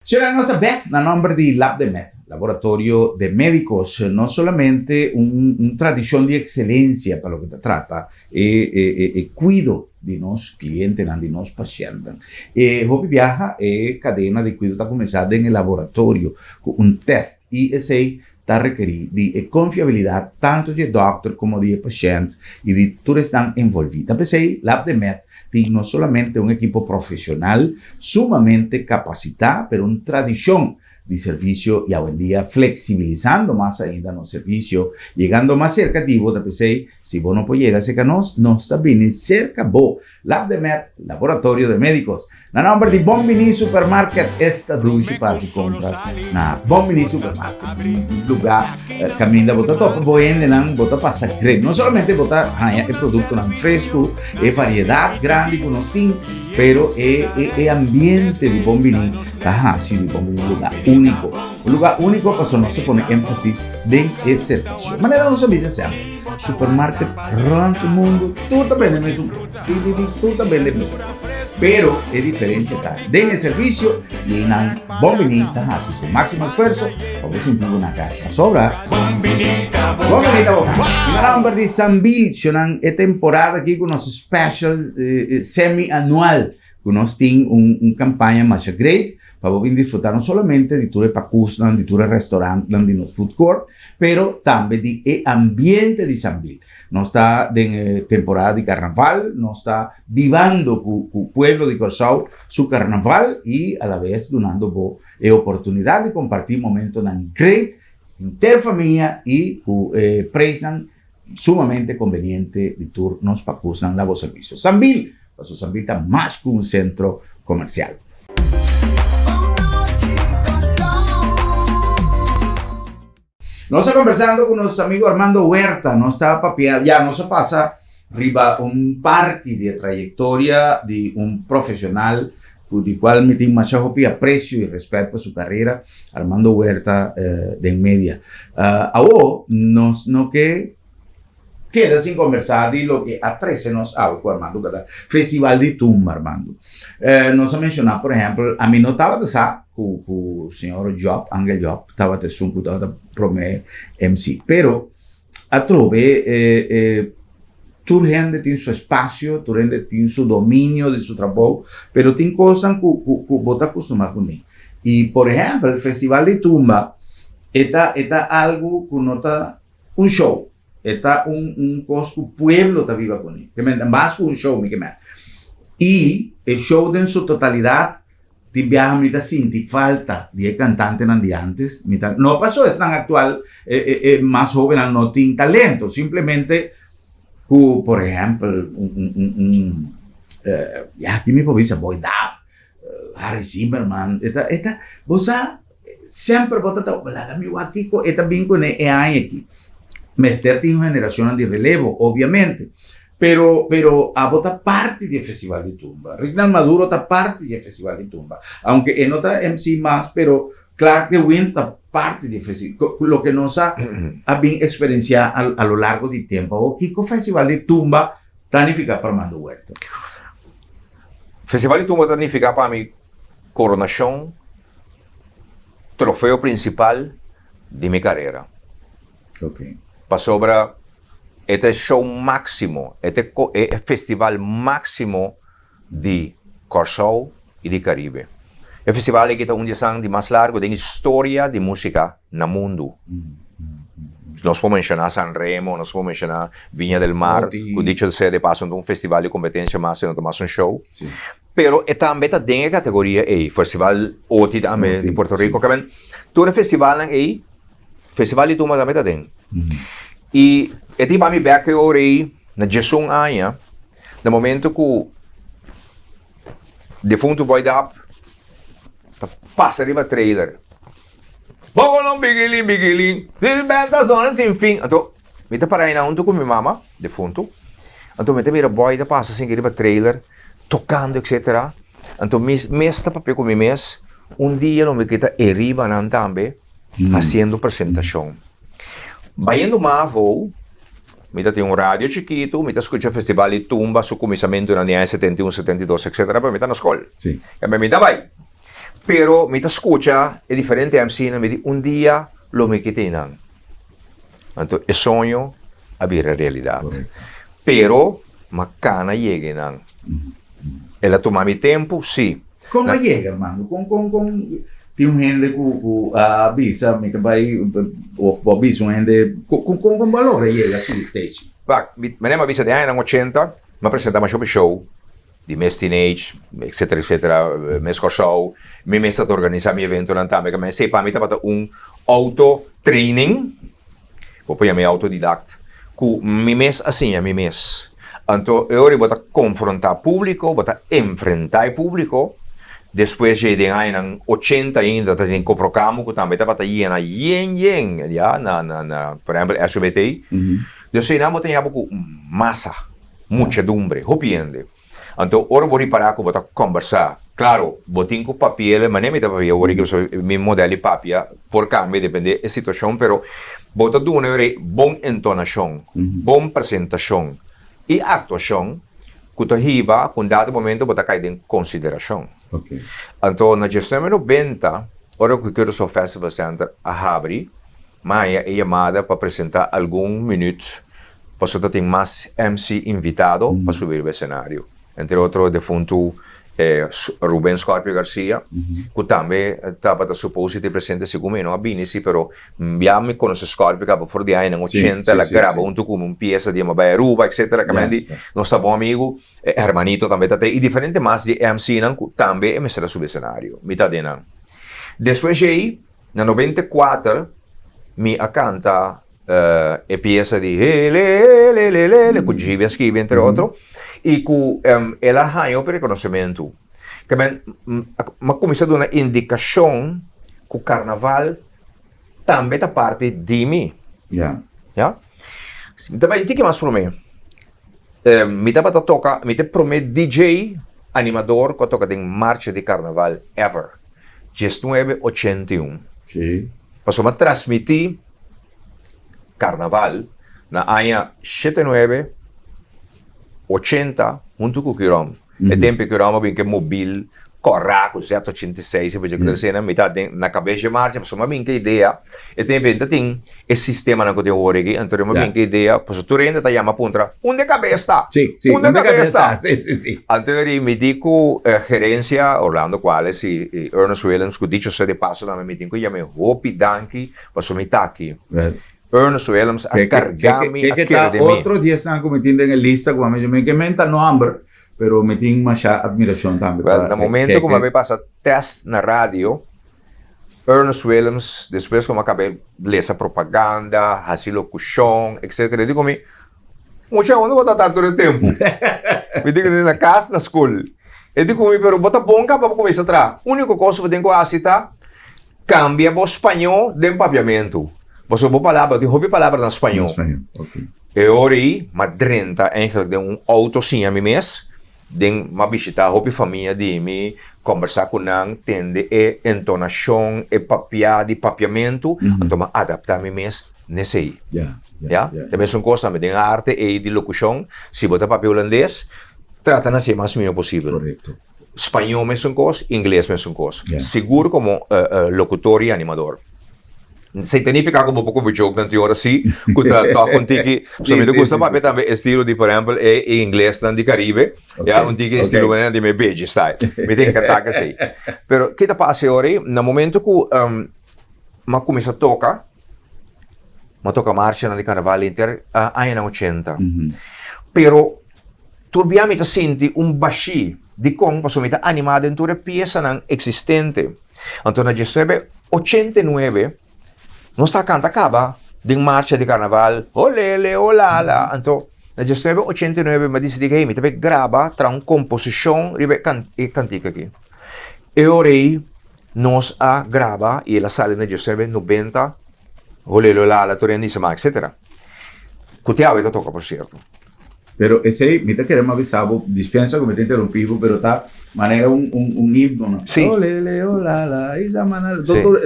Sra. Nos ta bek na nomber di Labdemed, Laboratorio de Medicos, no solamente un un tradicion di excelencia pa loke ta trata e e e cuido di nos clientenan, di nos pacientenan. E hopi biaha e cadena di cuido ta cuminsa den e laboratorio cu un test y esey ta rekerí di e konfiabilidat tantu di e dòkter komo di e pashènt i di tur esnan envolví. Ta p'esei Labdemed tin no solamente un ekipo profeshonal sumamente kapasitá, pero un tradishon di servisio i awendia fleksibilisando mas ainda nos servisio, yegando mas serka di bo. Ta p'esei si bo no por yega serka nos, nos ta bini serka bo. Labdemed, Laboratorio de Médicos. Na nomber di Bon Bini Supermarket, esta dushi pa hasi compras na Bon Bini Supermarket. Un lugar caminda bo ta topa bo hendenan, bo ta pasa great. No solamente bo ta haña e productonan fresco, e variedad grandi cu nos tin, pero e, e, e ambiente di Bon Bini ta hasi di Bon Bini un lugar unico. Un lugar unico pasobra nos ta pone enfasis den e servicio. Manera nos a bisa semper, supermarket rond mundo tur ta bende mesun cos. Ti, ti, ti, tur ta bende mesun. Pero e diferencia ta den e servicio y einan Bon Bini ta haci su maximo esfuerzo pa bo sinti bo na cas. Pasobra Bon Bini ta bo cas. Y na nomber di Sambil, shonan e temporada aki cu nos special semi-anual cu nos tin un un campaña masha great pa bo bin disfruta no solamente di tur e pacusnan, di tur e restaurantnan di nos food court, pero tambe di e ambiente di Sambil. Nos ta den e temporada di karnaval, nos ta bibando ku ku pueblo di Kòrsou su karnaval i alabes dunando bo e oportunidat di kompartí momentonan great henter famia i ku e preisnan sumamente konveniente di tur nos pakusnan na bo servisio. Sambil, pasobra Sambil ta mas ku un sentro komersial. Nos ta conversando cu nos amigo Armando Huerta. Nos ta papia, ya nos a pasa riba un parti di e trayectoria di un profesional cu di cual mi tin masha hopi aprecio y respet pa su carrera, Armando Huerta eh, den media. Uh, awo nos no ke Keda sin kombersá di loke a trese nos awe ku Armando Gadal. Festival di Tumba, Armando. Nos a menshoná, por ehèmpel, ami no tabata sa ku ku señor Job, Angel Job, tabata esun ku tabata promé MC. Pero atrobe e tur hende tin su espasio, tur hende tin su dominio di su trabou, pero tin kosnan ku ku ku bo ta kustumá kuné. I por ehèmpel, Festival di Tumba e ta e ta algu ku no ta Un show. E ta un un kos ku pueblo ta biba kuné. Ke men mas ku un show mi ke men. I e show den su totalidat tin biaha mi ta sinti falta di e kantantenan di antes. Mi ta no paso esnan aktual e e e mas hobennan no tin talento simplemente ku por ehèmpel un un un un ya aki mi por bisa Boy Dap Harry Zimmerman e ta e ta bo sa semper bo ta ta laga mi wak kiko e ta bin kuné e aña aki. Mester tin un generashonnan di relevo obviamente pero pero abo ta parti di e festival di tumba Rignald Maduro ta parti di e festival di tumba aunke e no ta MC mas pero Clark de Wind ta parti di e festival loke nos a a bin eksperensiá a lo largo di tempo awor kiko festival di tumba ta nifiká pa Armando Huerta? Festival di Tumba ta nifiká pa mi koronashon, trofeo prinsipal di mi karera. Ok. Pasobra E ta e show máksimo, e ta e festival máksimo di Kòrsou i di Karibe. E festival aki ta un di esnan di mas largu den historia di músika na mundu. Nos por menshoná San Remo, nos por menshoná Viña del Mar, ku dicho sea de paso no ta un festival di kompetensia mas, sino ta mas un show. Pero e tambe ta den e kategoria ei, Festival Oti tambe di Puerto Rico. Tur e festivalnan ei, Festival di Tumba tambe ta den. I e tin pa mi bek e ora ei na diesun aña, na momento ku defuntu Boy Dap ta pasa riba trailer. Bokolon bigilin bigilin, Gilberta zona sin fin. Anto mi ta para einan huntu ku mi mama, defuntu. Anto mi ta mira Boy ta pasa asin riba trailer, tokando etcetera. Anto mi mes ta papia ku mi mes, un dia lo mi kita e riba nan tambe hasiendo presentashon. Bayendo Mavo, mi ta tin un radio chikitu, mi ta skucha Festival di Tumba su kuminsamentunan di aña 71, 72 etcetera, pero mi ta na skol. Kende mi ta bai. Pero mi ta skucha e diferente MC-nan, mi di un dia lo mi kita einan. Anto e soño a bira realidat. Pero m'a kana yega einan. El a tuma mi tempu? Sí. Kon a yega, hermano? Kon, kon, kon tin un hende ku, ku a bisa mi ta bai of bo a bisa un hende, kon, kon, kon bo a logra yega subi stage? Wak, mi, manera mi a bisa den añanan ochenta, mi a presenta masha hopi show di Miss Teenage, etcetera, etcetera, Miss Kòrsou. Mi mes ta organisa mi eventonan tambe, kamba esei pa mi tabata un auto training. Bo por yama e autodidact ku mi mes a siña mi mes. Anto e ora bo ta konfrontá públiko, bo ta enfrentá e públiko. Despues dje den añanan ochenta ainda ta tin Koprokamo ku tambe tabata yena yen yen ya na na na por ehèmpel SOBT. Dus einan bo ta yaba ku masa, muchedumbre, hopi hende. Anto ora bo ripará ku bo ta kòmbersá, klaro, bo tin ku papi'el, manera mi ta papia awor aki, pasobra mi model di papia por kambia dependé e situashon, pero bo ta duna e ora ei bon entonashon, bon presentashon i aktuashon ku ta hiba ku un dado momento bo ta kai den konsiderashon. Anto na diesnuebe nobenta, ora ku Curaçao Festival Center a habri, Mi haña e yamada pa presentá algun minüt pasobra ta tin mas MC invitado pa subi riba esenario. Entre otro defuntu Ruben Scorpio Garcia, ku tambe tabata supos di ta presente segun mi no a bini si, pero ya mi konosé Scorpio kaba for di añanan ochenta, el a graba huntu ku mi un piesa di Ema Bai Aruba etcetera, kamendi nos ta bon amigu. Hermanito tambe ta te i diferente mas di MC-nan ku tambe e mester a subi esenario. Mi ta den nan. Despues ei. Na 94 mi a canta e pieza di hele hele hele hele cu Gibi a scribi entre otro y cu el a haña hopi reconocimento. Ke men a cuminsa duna indicacion cu carnaval tambe ta parti di mi. Ya. Mi ta bay un tiki mas prome. Mi tabata toca, mi ta e prome DJ animador cu a toca den marcha di carnaval ever. Diesnuebe ochenta i un. Sí. Pasobra mi a transmití karnaval na aña shete nuebe ochenta huntu ku Curom. E tempu Curom a bin ku e mobil kòrá ku Z 86 i por dje esena mi ta den na kabes dje marcha pasobra mi a bin ku e idea e tempu ei no ta tin e sistemanan ku tin awor aki anto mi a bin ku e idea pasobra tur hende ta yama puntra unda e kabes ta? Sí, sí, unda e kabes ta? Sí, sí, sí. Anto eri mi di ku gerencia Orlando Cuales i Ernest Willems ku dicho sea de paso tambe mi tin ku yam'e hopi danki pasobra mi ta aki. Ernest Willems a karga mi a Ke kere ta den mi. otro di esnan ku mi tin den e lista ku ami mi ke menta nomber pero mi tin masha admiracion tambe Well, pa na momento ku mi a bai pasa test na radio Ernest Willems despues ku mi a kaba lesa propaganda, hasi lokushon etcetera e di ku mi Mucha unda bo ta ta tur e tempu? Mi di ku na kas na skol. E di ku mi pero bo ta bon kaba bo kuminsa traha. Uniko kos ku bo tin ku hasi ta kambia bo spañó den papiamentu. Pasobra bo palabra tin hopi palabra na spañó. E ora ei m'a drenta eigenlijk den un outo siña mi mes. Den m'a bishitá hopi famia di mi, kòmbersá ku nan, tende e entonashon, e papiá di papiamentu, anto m'a adaptá mi mes n'esei. Ya? Ta mesun kos tambe den arte ei di lokushon, si bo ta papia hulandes, trata na hasié mas mihó posibel. Spañó mesun kos, ingles mesun kos. Sigur komo lokutor i animador. Significa ku bo por kopi joke nan tin ora si ku ta tòg un tiki. So mi ta gusta papia tambe estilo di por ehèmpel e inglesnan di Karibe, ya un tiki estilo manera di mi beji style. Mi ta enkantá ku esei. Pero ke ta pasa e ora ei? Na momento ku mi a kuminsá toka, mi a toka marchanan di karnaval henter añanan ochenta. Pero tur bia mi ta sinti un bashí. Dikon? Pasobra mi ta animá den tur e piesanan eksistente. Anto na diesnuebe ochenta i nuebe nos ta kanta kaba den marcha di karnaval, Olele, olala. Anto na diesnuebe ochenta i nuebe mi a disidí ku hey mi ta bai graba traha un komposishon riba e kan e kantika aki. E ora ei nos a graba i el a sali na diesnuebe nobenta, Olele, olala, tur hende dice ma etcetera. Ku te awe ta toka por sierto. Pero esei, mi ta kere m'a bisa bo, dispensa ku mi ta interumpi bo, pero ta manera un, un, un himno, no? Sí. Olele, olala, isa manala. Sí. Tur,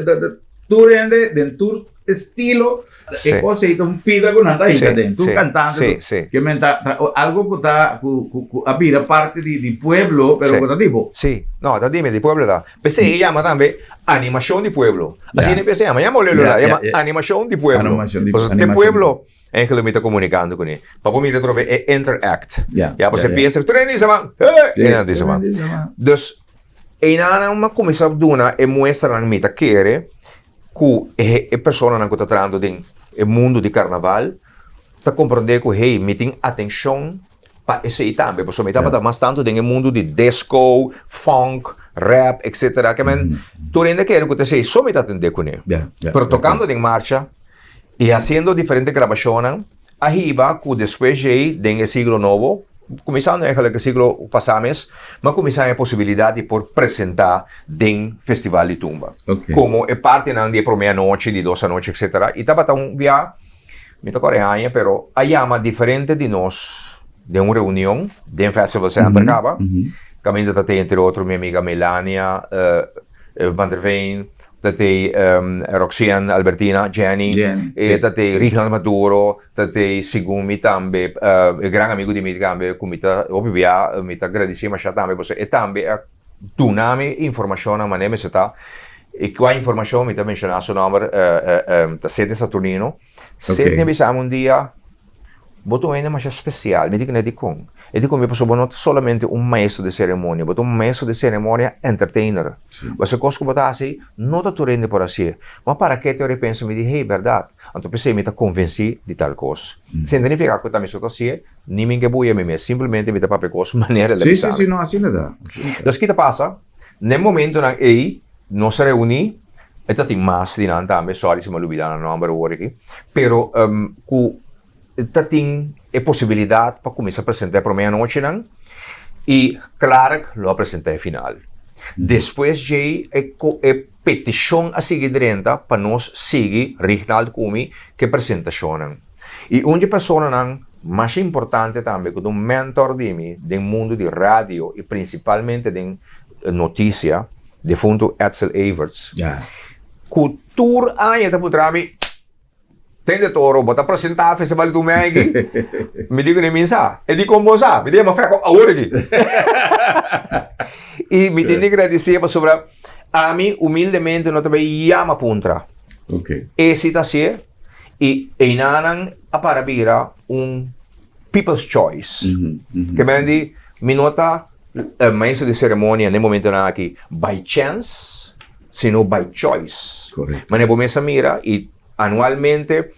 tur hende, den tur estilo, Sí. e kos ei ta un pida ku nan ta hinka Sí, den. Tur sí, kantante, sí, tur- sí. ke men ta, ta algo ku ta, ku, ku, ku a bira parti di, di pueblo, pero Sí. ku ta tipo. Sí, no, ta dime, di pueblo ta. P'esei e yama tambe animashon di pueblo. Asina Ya. e p'esei yama, yama olele, Ya, olala, ya, yama ya. animashon di pueblo. Animashon di- Pasobra te animashon di pueblo Eigenlijk mi ta komunikando kuné. Pa bo mira atrobe e interact. Ya, Ya, pasobra ya, ya. piensa, tur hende di man, hey! Sí, Hende di tur man. hende di man. Dus, einan mi a kuminsá duna e muestranan mi ta kere ku e e personanan ku ta trahando den e mundu di karnaval ta komprondé ku hey, mi tin atenshon pa esei tambe. Pasobra mi tabata mas tantu den e mundu di disco, funk, rap, etcetera. Ke men, tur hende a kere ku ta esei so mi ta atendé kuné. Ya, ya, Pero ya, tokando den marcha, I hasiendo diferente grabashonnan a hiba ku despues djei den e siglo nobo, kuminsando eigenlijk e siglo pasá mes, mi a kuminsá e posibilidat di por presentá den Festival di Tumba. Komo e partinan di e promé anochi, di dos anochi etcetera. I tabata un bia, mi ta kòrda e aña, pero a yama diferente di nos den un reunion den Festival Center kaba, kaminda ta te entre otro mi amiga Melania van der Veen, Ta tei Roxeanne Albertina, Jenny, e ta tei Rignald Maduro, ta tei segun mi tambe e gran amigu di mi tambe ku mi ta hopi bia mi ta gradisé masha tambe pasobra e tambe a duna mi informashonnan manera mester ta i kua informashon mi ta menshoná su nòmber ta Sidney Saturnino. Sidney a bisa mi un dia Bo ta un hende masha spesial. Mi di kuné dikon? E di ku mi pasobra bo no ta solamente un maestro di seremonia, bo ta un maestro di seremonia entertainer. Pasobra e kos ku bo ta hasi no ta tur hende por hasié. Ma para ke te ora e pensa mi di, hey, bèrdat. Anto p'esei mi ta konvensí di tal kos. Sin signifiká ku ta mi so ta hasié, ni mi ke buya mi mes. Simplemente mi ta papia e kos manera el a bisa mi. Sí, sí, sí, no, asina ta. Asina ta. Entonces ki ta pasa? Na e momentonan ei nos a reuní, e ta tin mas di nan tambe, sorry si mi a lubidá nan nòmber awor aki, pero ku ta tin e posibilidat pa kuminsá presentá e promé anochinan i Clark lo a presentá e final. Despues djei e e petishon a sigui drenta pa nos sigui Rignald ku mi ku e presentashonnan. I un dje personanan masha importante tambe ku ta un mentor di mi den mundu di radio i prinsipalmente den notisia, defuntu Edsel Everts, ku tur aña ta puntra mi, Tende toro, bo ta presentá Festival di Tumé aki? Mi di ku ne mi sa. E di kon bo sa? Mi di e ma fè ku awor aki. I mi tin di gradisé pasobra ami humildemente no ta bai yama puntra. E si ta hasié i einanan a para bira un people's choice. Ke men di mi no ta maestro di seremonia na e momentonan aki by chance. sino by choice. Correcto. Manera bo mes a mira y anualmente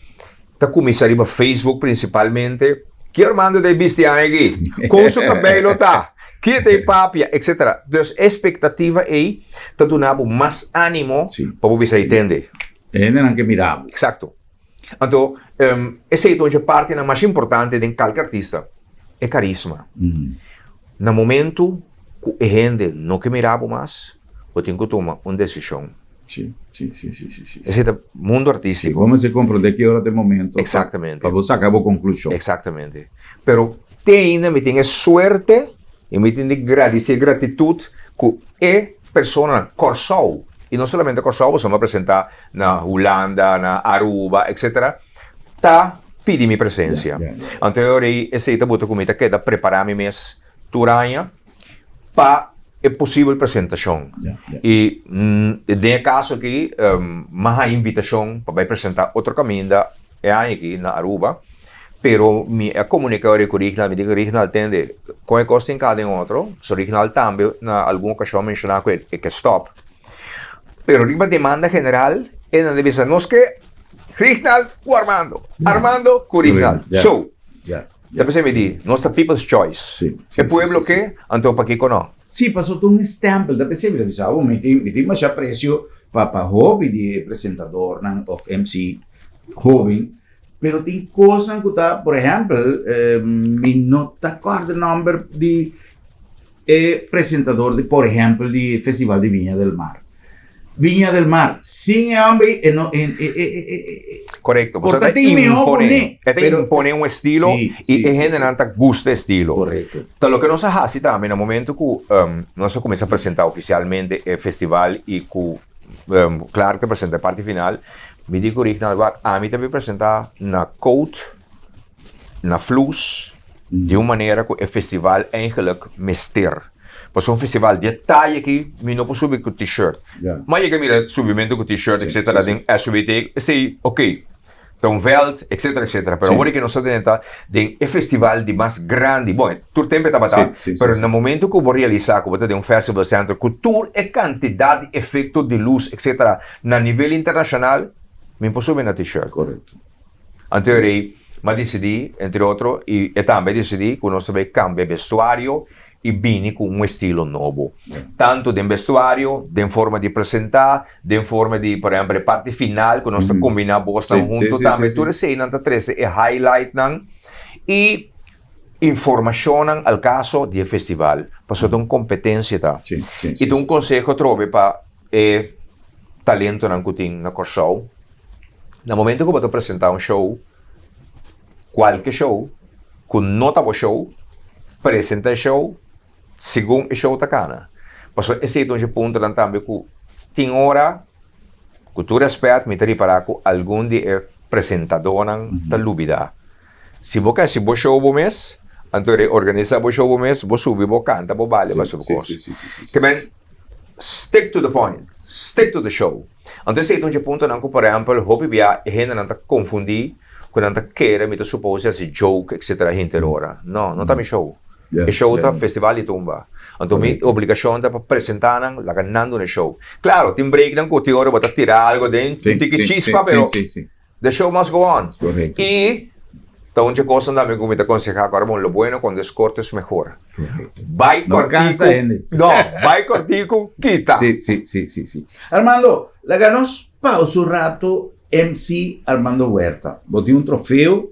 ta cuminsa riba Facebook principalmente, Ki Armando ta e bisti aña aki? Con su cabey lo ta? Ki ta e papia? Etcetera. Dus e expectativa ey ta duna bo mas animo Sí. pa bo bisa y tende. E hendenan ke mira bo. Exacto. Anto, esey ta un dje partinan mas importante den kalke artista, e karisma. Na momento ku e hende no ke mira bo mas, bo tin ku tuma un desishon. Sí, sí, sí, sí, sí, sí. Esey ta mundo artístiko. Sí, bo mester komprondé ki ora ta e momento. Exactamente. Pa bo saka bo konklushon. Exactamente. Pero te ainda mi tin e suerte i mi tin di gradisé gratitut ku e personanan Kòrsou, i no solamente Kòrsou, pasobra mi a presentá na Hulanda, na Aruba, etcetera, ta pidi mi presensia. Anto e ora ei esei ta buta ku mi ta keda prepará mi mes tur aña pa. E posibel presentashon. I den e kaso aki mi a haña invitashon pa bai presentá otro kaminda e aña aki na Aruba, pero mi a komuniká ora ku Rignald, mi di ku Rignald tende kon e kos tin ka den otro, so Rignald tambe na algun okashon a menshoná ku e ke stòp. Pero riba demanda general e nan ta bisa nos ke Rignald ku Armando, Armando ku Rignald. So. Ta p'esei mi di, nos ta people's choice. Sí, sí, E pueblo sí, sí, ke, anto pakiko no? Sí, pasobra ta un stempel. Ta p'esei mi ta bisa bo, mi tin, mi tin masha aprecio pa pa hopi di e presentadornan of MC hoben, pero tin cosnan cu ta, por ehempel, mi no ta corda e nomber di E presentador di por ehempel di Festival di Viña del Mar. Viña del Mar, sin e homber ei, e no, e, e, e, e, e, Correcto. Por Pasobra ta ta tin mihó impone. pone. E ta Pero- impone un estilo Sí, i sí, e sí, sí. hendenan ta gusta e estilo. Correcto. Ta loke nos a hasi tambe na momento ku nos a kuminsá presentá ofisialmente e festival i ku Clark ta presentá e parti final, mi di ku Rignald, wak, ami ta bin presentá na Coat, na flus di un manera ku e festival eigenlijk mester. Pasobra un festival di e taya aki mi no por subi ku t-shirt. Mi a yega mira subimentu ku t-shirt etcetera den SWT, esei ok, ta un veld etcetera etcetera, pero awor ke nos ta drenta den e festival di mas grandi, bon tur tempu e tabata, pero na momento ku bo realisa ku bo ta den un festival center ku tur e kantidat di efekto di lus etcetera na nivel internashonal, mi por subi na t-shirt. Anto e rei m'a disidí, entre otro, i e tambe a disidí ku nos ta bai kambia bestuario i bini ku un estilo nobo. Tantu den bestuario, den forma di presentá, den forma di, por ehèmpel, e parti final ku nos ta kombiná bosnan huntu tambe. Tur eseinan ta trese e highlightnan i informashonnan al kaso di e festival, pasobra ta un kompetensia ta. I ta un konseho atrobe pa e talentonan ku tin na Kòrsou, na momento ku bo ta presentá un show, kualke show ku no ta bo show, presentá e show segun e show ta kana. Pasobra esei ta un dje puntonan tambe ku tin ora, ku tur rèspèt, mi ta ripará ku algun di e presentadónan ta lubidá. Si bo ka hasi bo show bo mes, anto reorganisa bo show bo mes, bo subi, bo kanta, bo bale, bo hasi bo kos. Ke men, stick to the point, stick to the show. Anto esei ta un dje puntonan ku por ehèmpel hopi bia e hendenan ta konfundí ku nan ta kere mi ta supose hasi joke etcetera henter ora. No, no ta mi show. E show ta Festival di Tumba. Anto mi obligashon ta pa presentá nan, laga nan duna e show. Klaro, tin breaknan ku tin ora bo ta tira algo den, un tiki chispa, pero The show must go on. Correcto. Y ta un dje cosnan tambe cu mi ta conseha cu ahora bon, lo bueno cuando es corto es mejor. Correcto. Bai No cortico. cansa hende. No, bai cortico, kita. Sí, sí, sí, sí, sí. Armando, laga nos pausa un rato MC Armando Huerta. Bo tin un trofeo.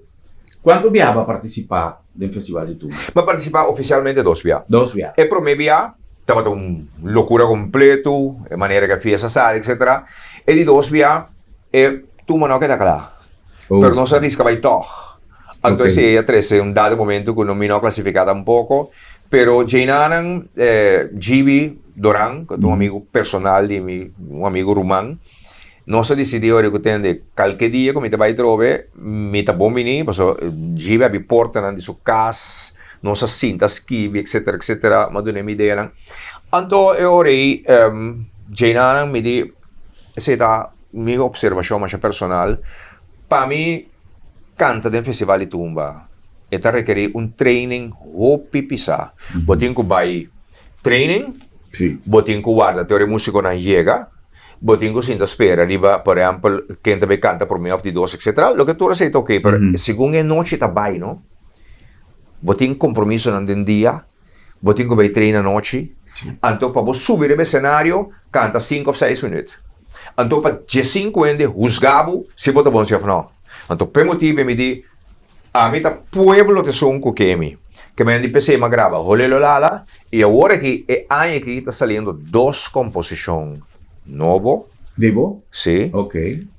Cuanto biaha bo a participa den Festival di Tumba? Mi a participa oficialmente dos bia. Dos bia. E prome bia tabata un locura completo, e manera cu e fiesta sali, etcetera. E di dos bia E tumba no a keda kla. Oh. Pero nos a riska bai tòg. Anto Ok. esei a trese un dado momento ku no mi no a klasifiká tampoko. Pero djeinanan eh, Gibi Doran, ku ta un amigu personal di mi, un amigu ruman, nos a disidí ora ku tende kalke dia ku mi ta bai trobe, mi ta bon bini, pasobra Gibi a abi portanan di su kas, nos a sinta skibi, etsetera, etsetera, mi a duna e mi ideanan. Anto e ora ei djeinanan mi di. Esei ta mi observacion masha personal. Pa mi canta den festival di tumba e ta rekeri un training hopi pisa. Bo tin cu bay training, bo tin cu warda te ora e musiconan yega, bo tin cu sinta spera riba por ehempel ken ta bay canta prome of di dos etcetera. Loke tur esei ta oke pero segun e nochi ta bay no, bo tin compromisonan den dia. Bo tin ku bai train anochi. Anto pa bo subi riba e senario, kanta sinku òf seis minüt. Anto pa diesinku hende husga bo si bo ta bon si òf nò. Anto p'e motibu mi di, ami ta pueblo ta esun ku ke mi. Ke men di p'esei mi a graba Holelolala i awor aki e aña aki ta saliendo dos komposishon nobo. Di bo? Si. Ok.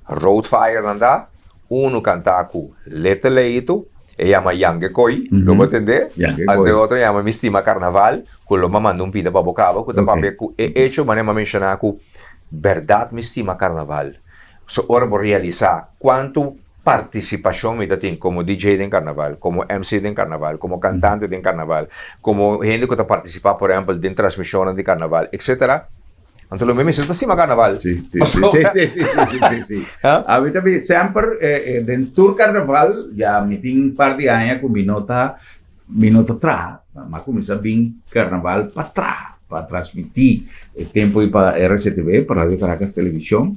Roadfire nan ta. Unu kantá ku Little Leito, e yama Yange Koi, lo bo tendé. Anto e otro yama Mi Stima Karnaval, ku lo bo manda un pida pa bo kaba, ku ta papia ku e echo manera mi a menshoná ku bèrdat mi stima karnaval. So ora bo realisá kuantu. partisipashon mi ta tin komo DJ den karnaval, komo MC den karnaval, komo kantante den karnaval, komo hende ku ta partisipá por ehèmpel den transmishonnan di karnaval, etsetera. Anto lo mi mester ta stima karnaval. Sí, sí, sí, sí, sí, sí, sí, sí, sí. A mi tambe semper den tur karnaval ya mi tin un par di aña ku mi no ta mi no ta traha, mi a kuminsá bin karnaval pa traha, pa transmití e tempu ei pa RCTV, pa Radio Caracas Televisión,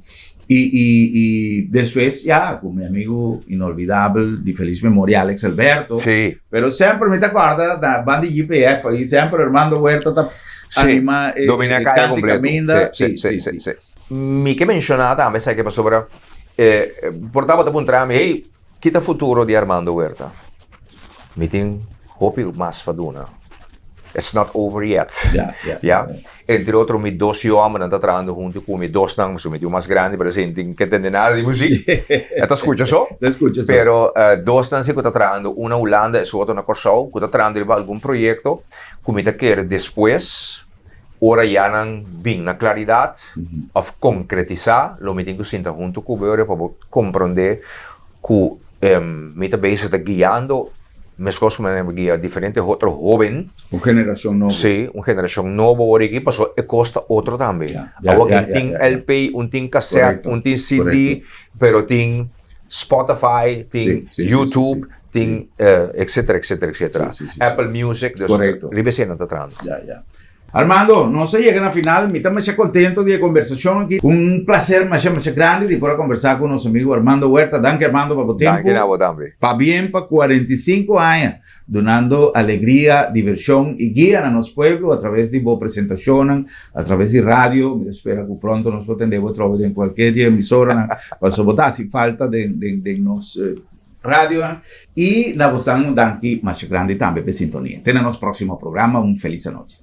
i i i despues ya ku mi amigu inolvidabel di felis memoria Alex Alberto, Sí. pero semper mi ta kòrda na banda di GPF ei semper Armando Huerta ta Sí, anima e dominá e kaya kanti kompleto. kaminda, Sí, sí, sí, sí, sí, sí. sí. Mi ke menshoná tambe esaki pasobra por ta bo ta puntra mi, hey, ki ta futuro di Armando Huerta? Mi tin hopi mas pa duna. It's not over yet. Ya, ya, Ya. ya. Entre otro mi dos yu hombernan ta trahando hunto ku mi dosnan, pasobra mi tin un mas grandi pero esei no tin ke tende nada di muzik. E ta skucha so. Ta skucha so. Pero dosnan si ku ta trahando, un na Hulanda e su otro na Kòrsou, ku ta trahando riba algun proyekto ku mi ta kere despues ora ya nan bin na klaridat òf konkretisá lo mi tin ku sinta hunto ku bo ora pa bo komprondé ku mi ta bezig ta guiando meskos ku mi a guia diferente otro hoben. Un generashon nobo. Sí, un generashon nobo ora aki pasobra e kos ta otro tambe. Awor un tin LP, un tin kasèt, un tin CD, pero tin Spotify, tin YouTube, tin etcetera, etcetera, etcetera. Apple Music, dus riba esei nan ta trahando. Armando, nos a yega na final. Mi ta masha contento di e conversacion aki. Un placer masha masha grandi di por a conversa cu nos amigo Armando Huerta. Danki Armando pa bo tempo. Danki na bo tambe. Pabien pa 45 aña dunando alegria, diversion y guia na nos pueblo a traves di bo presentacionnan, a traves di radio. Mi ta spera cu pronto nos por tende bo trobe den cualkier di e emisoranan pasobra bo ta haci falta den den den nos radionan. Y na bosnan un danki masha grandi tambe pa e sintonia. Te na nos proximo programa. Un feliz anochi.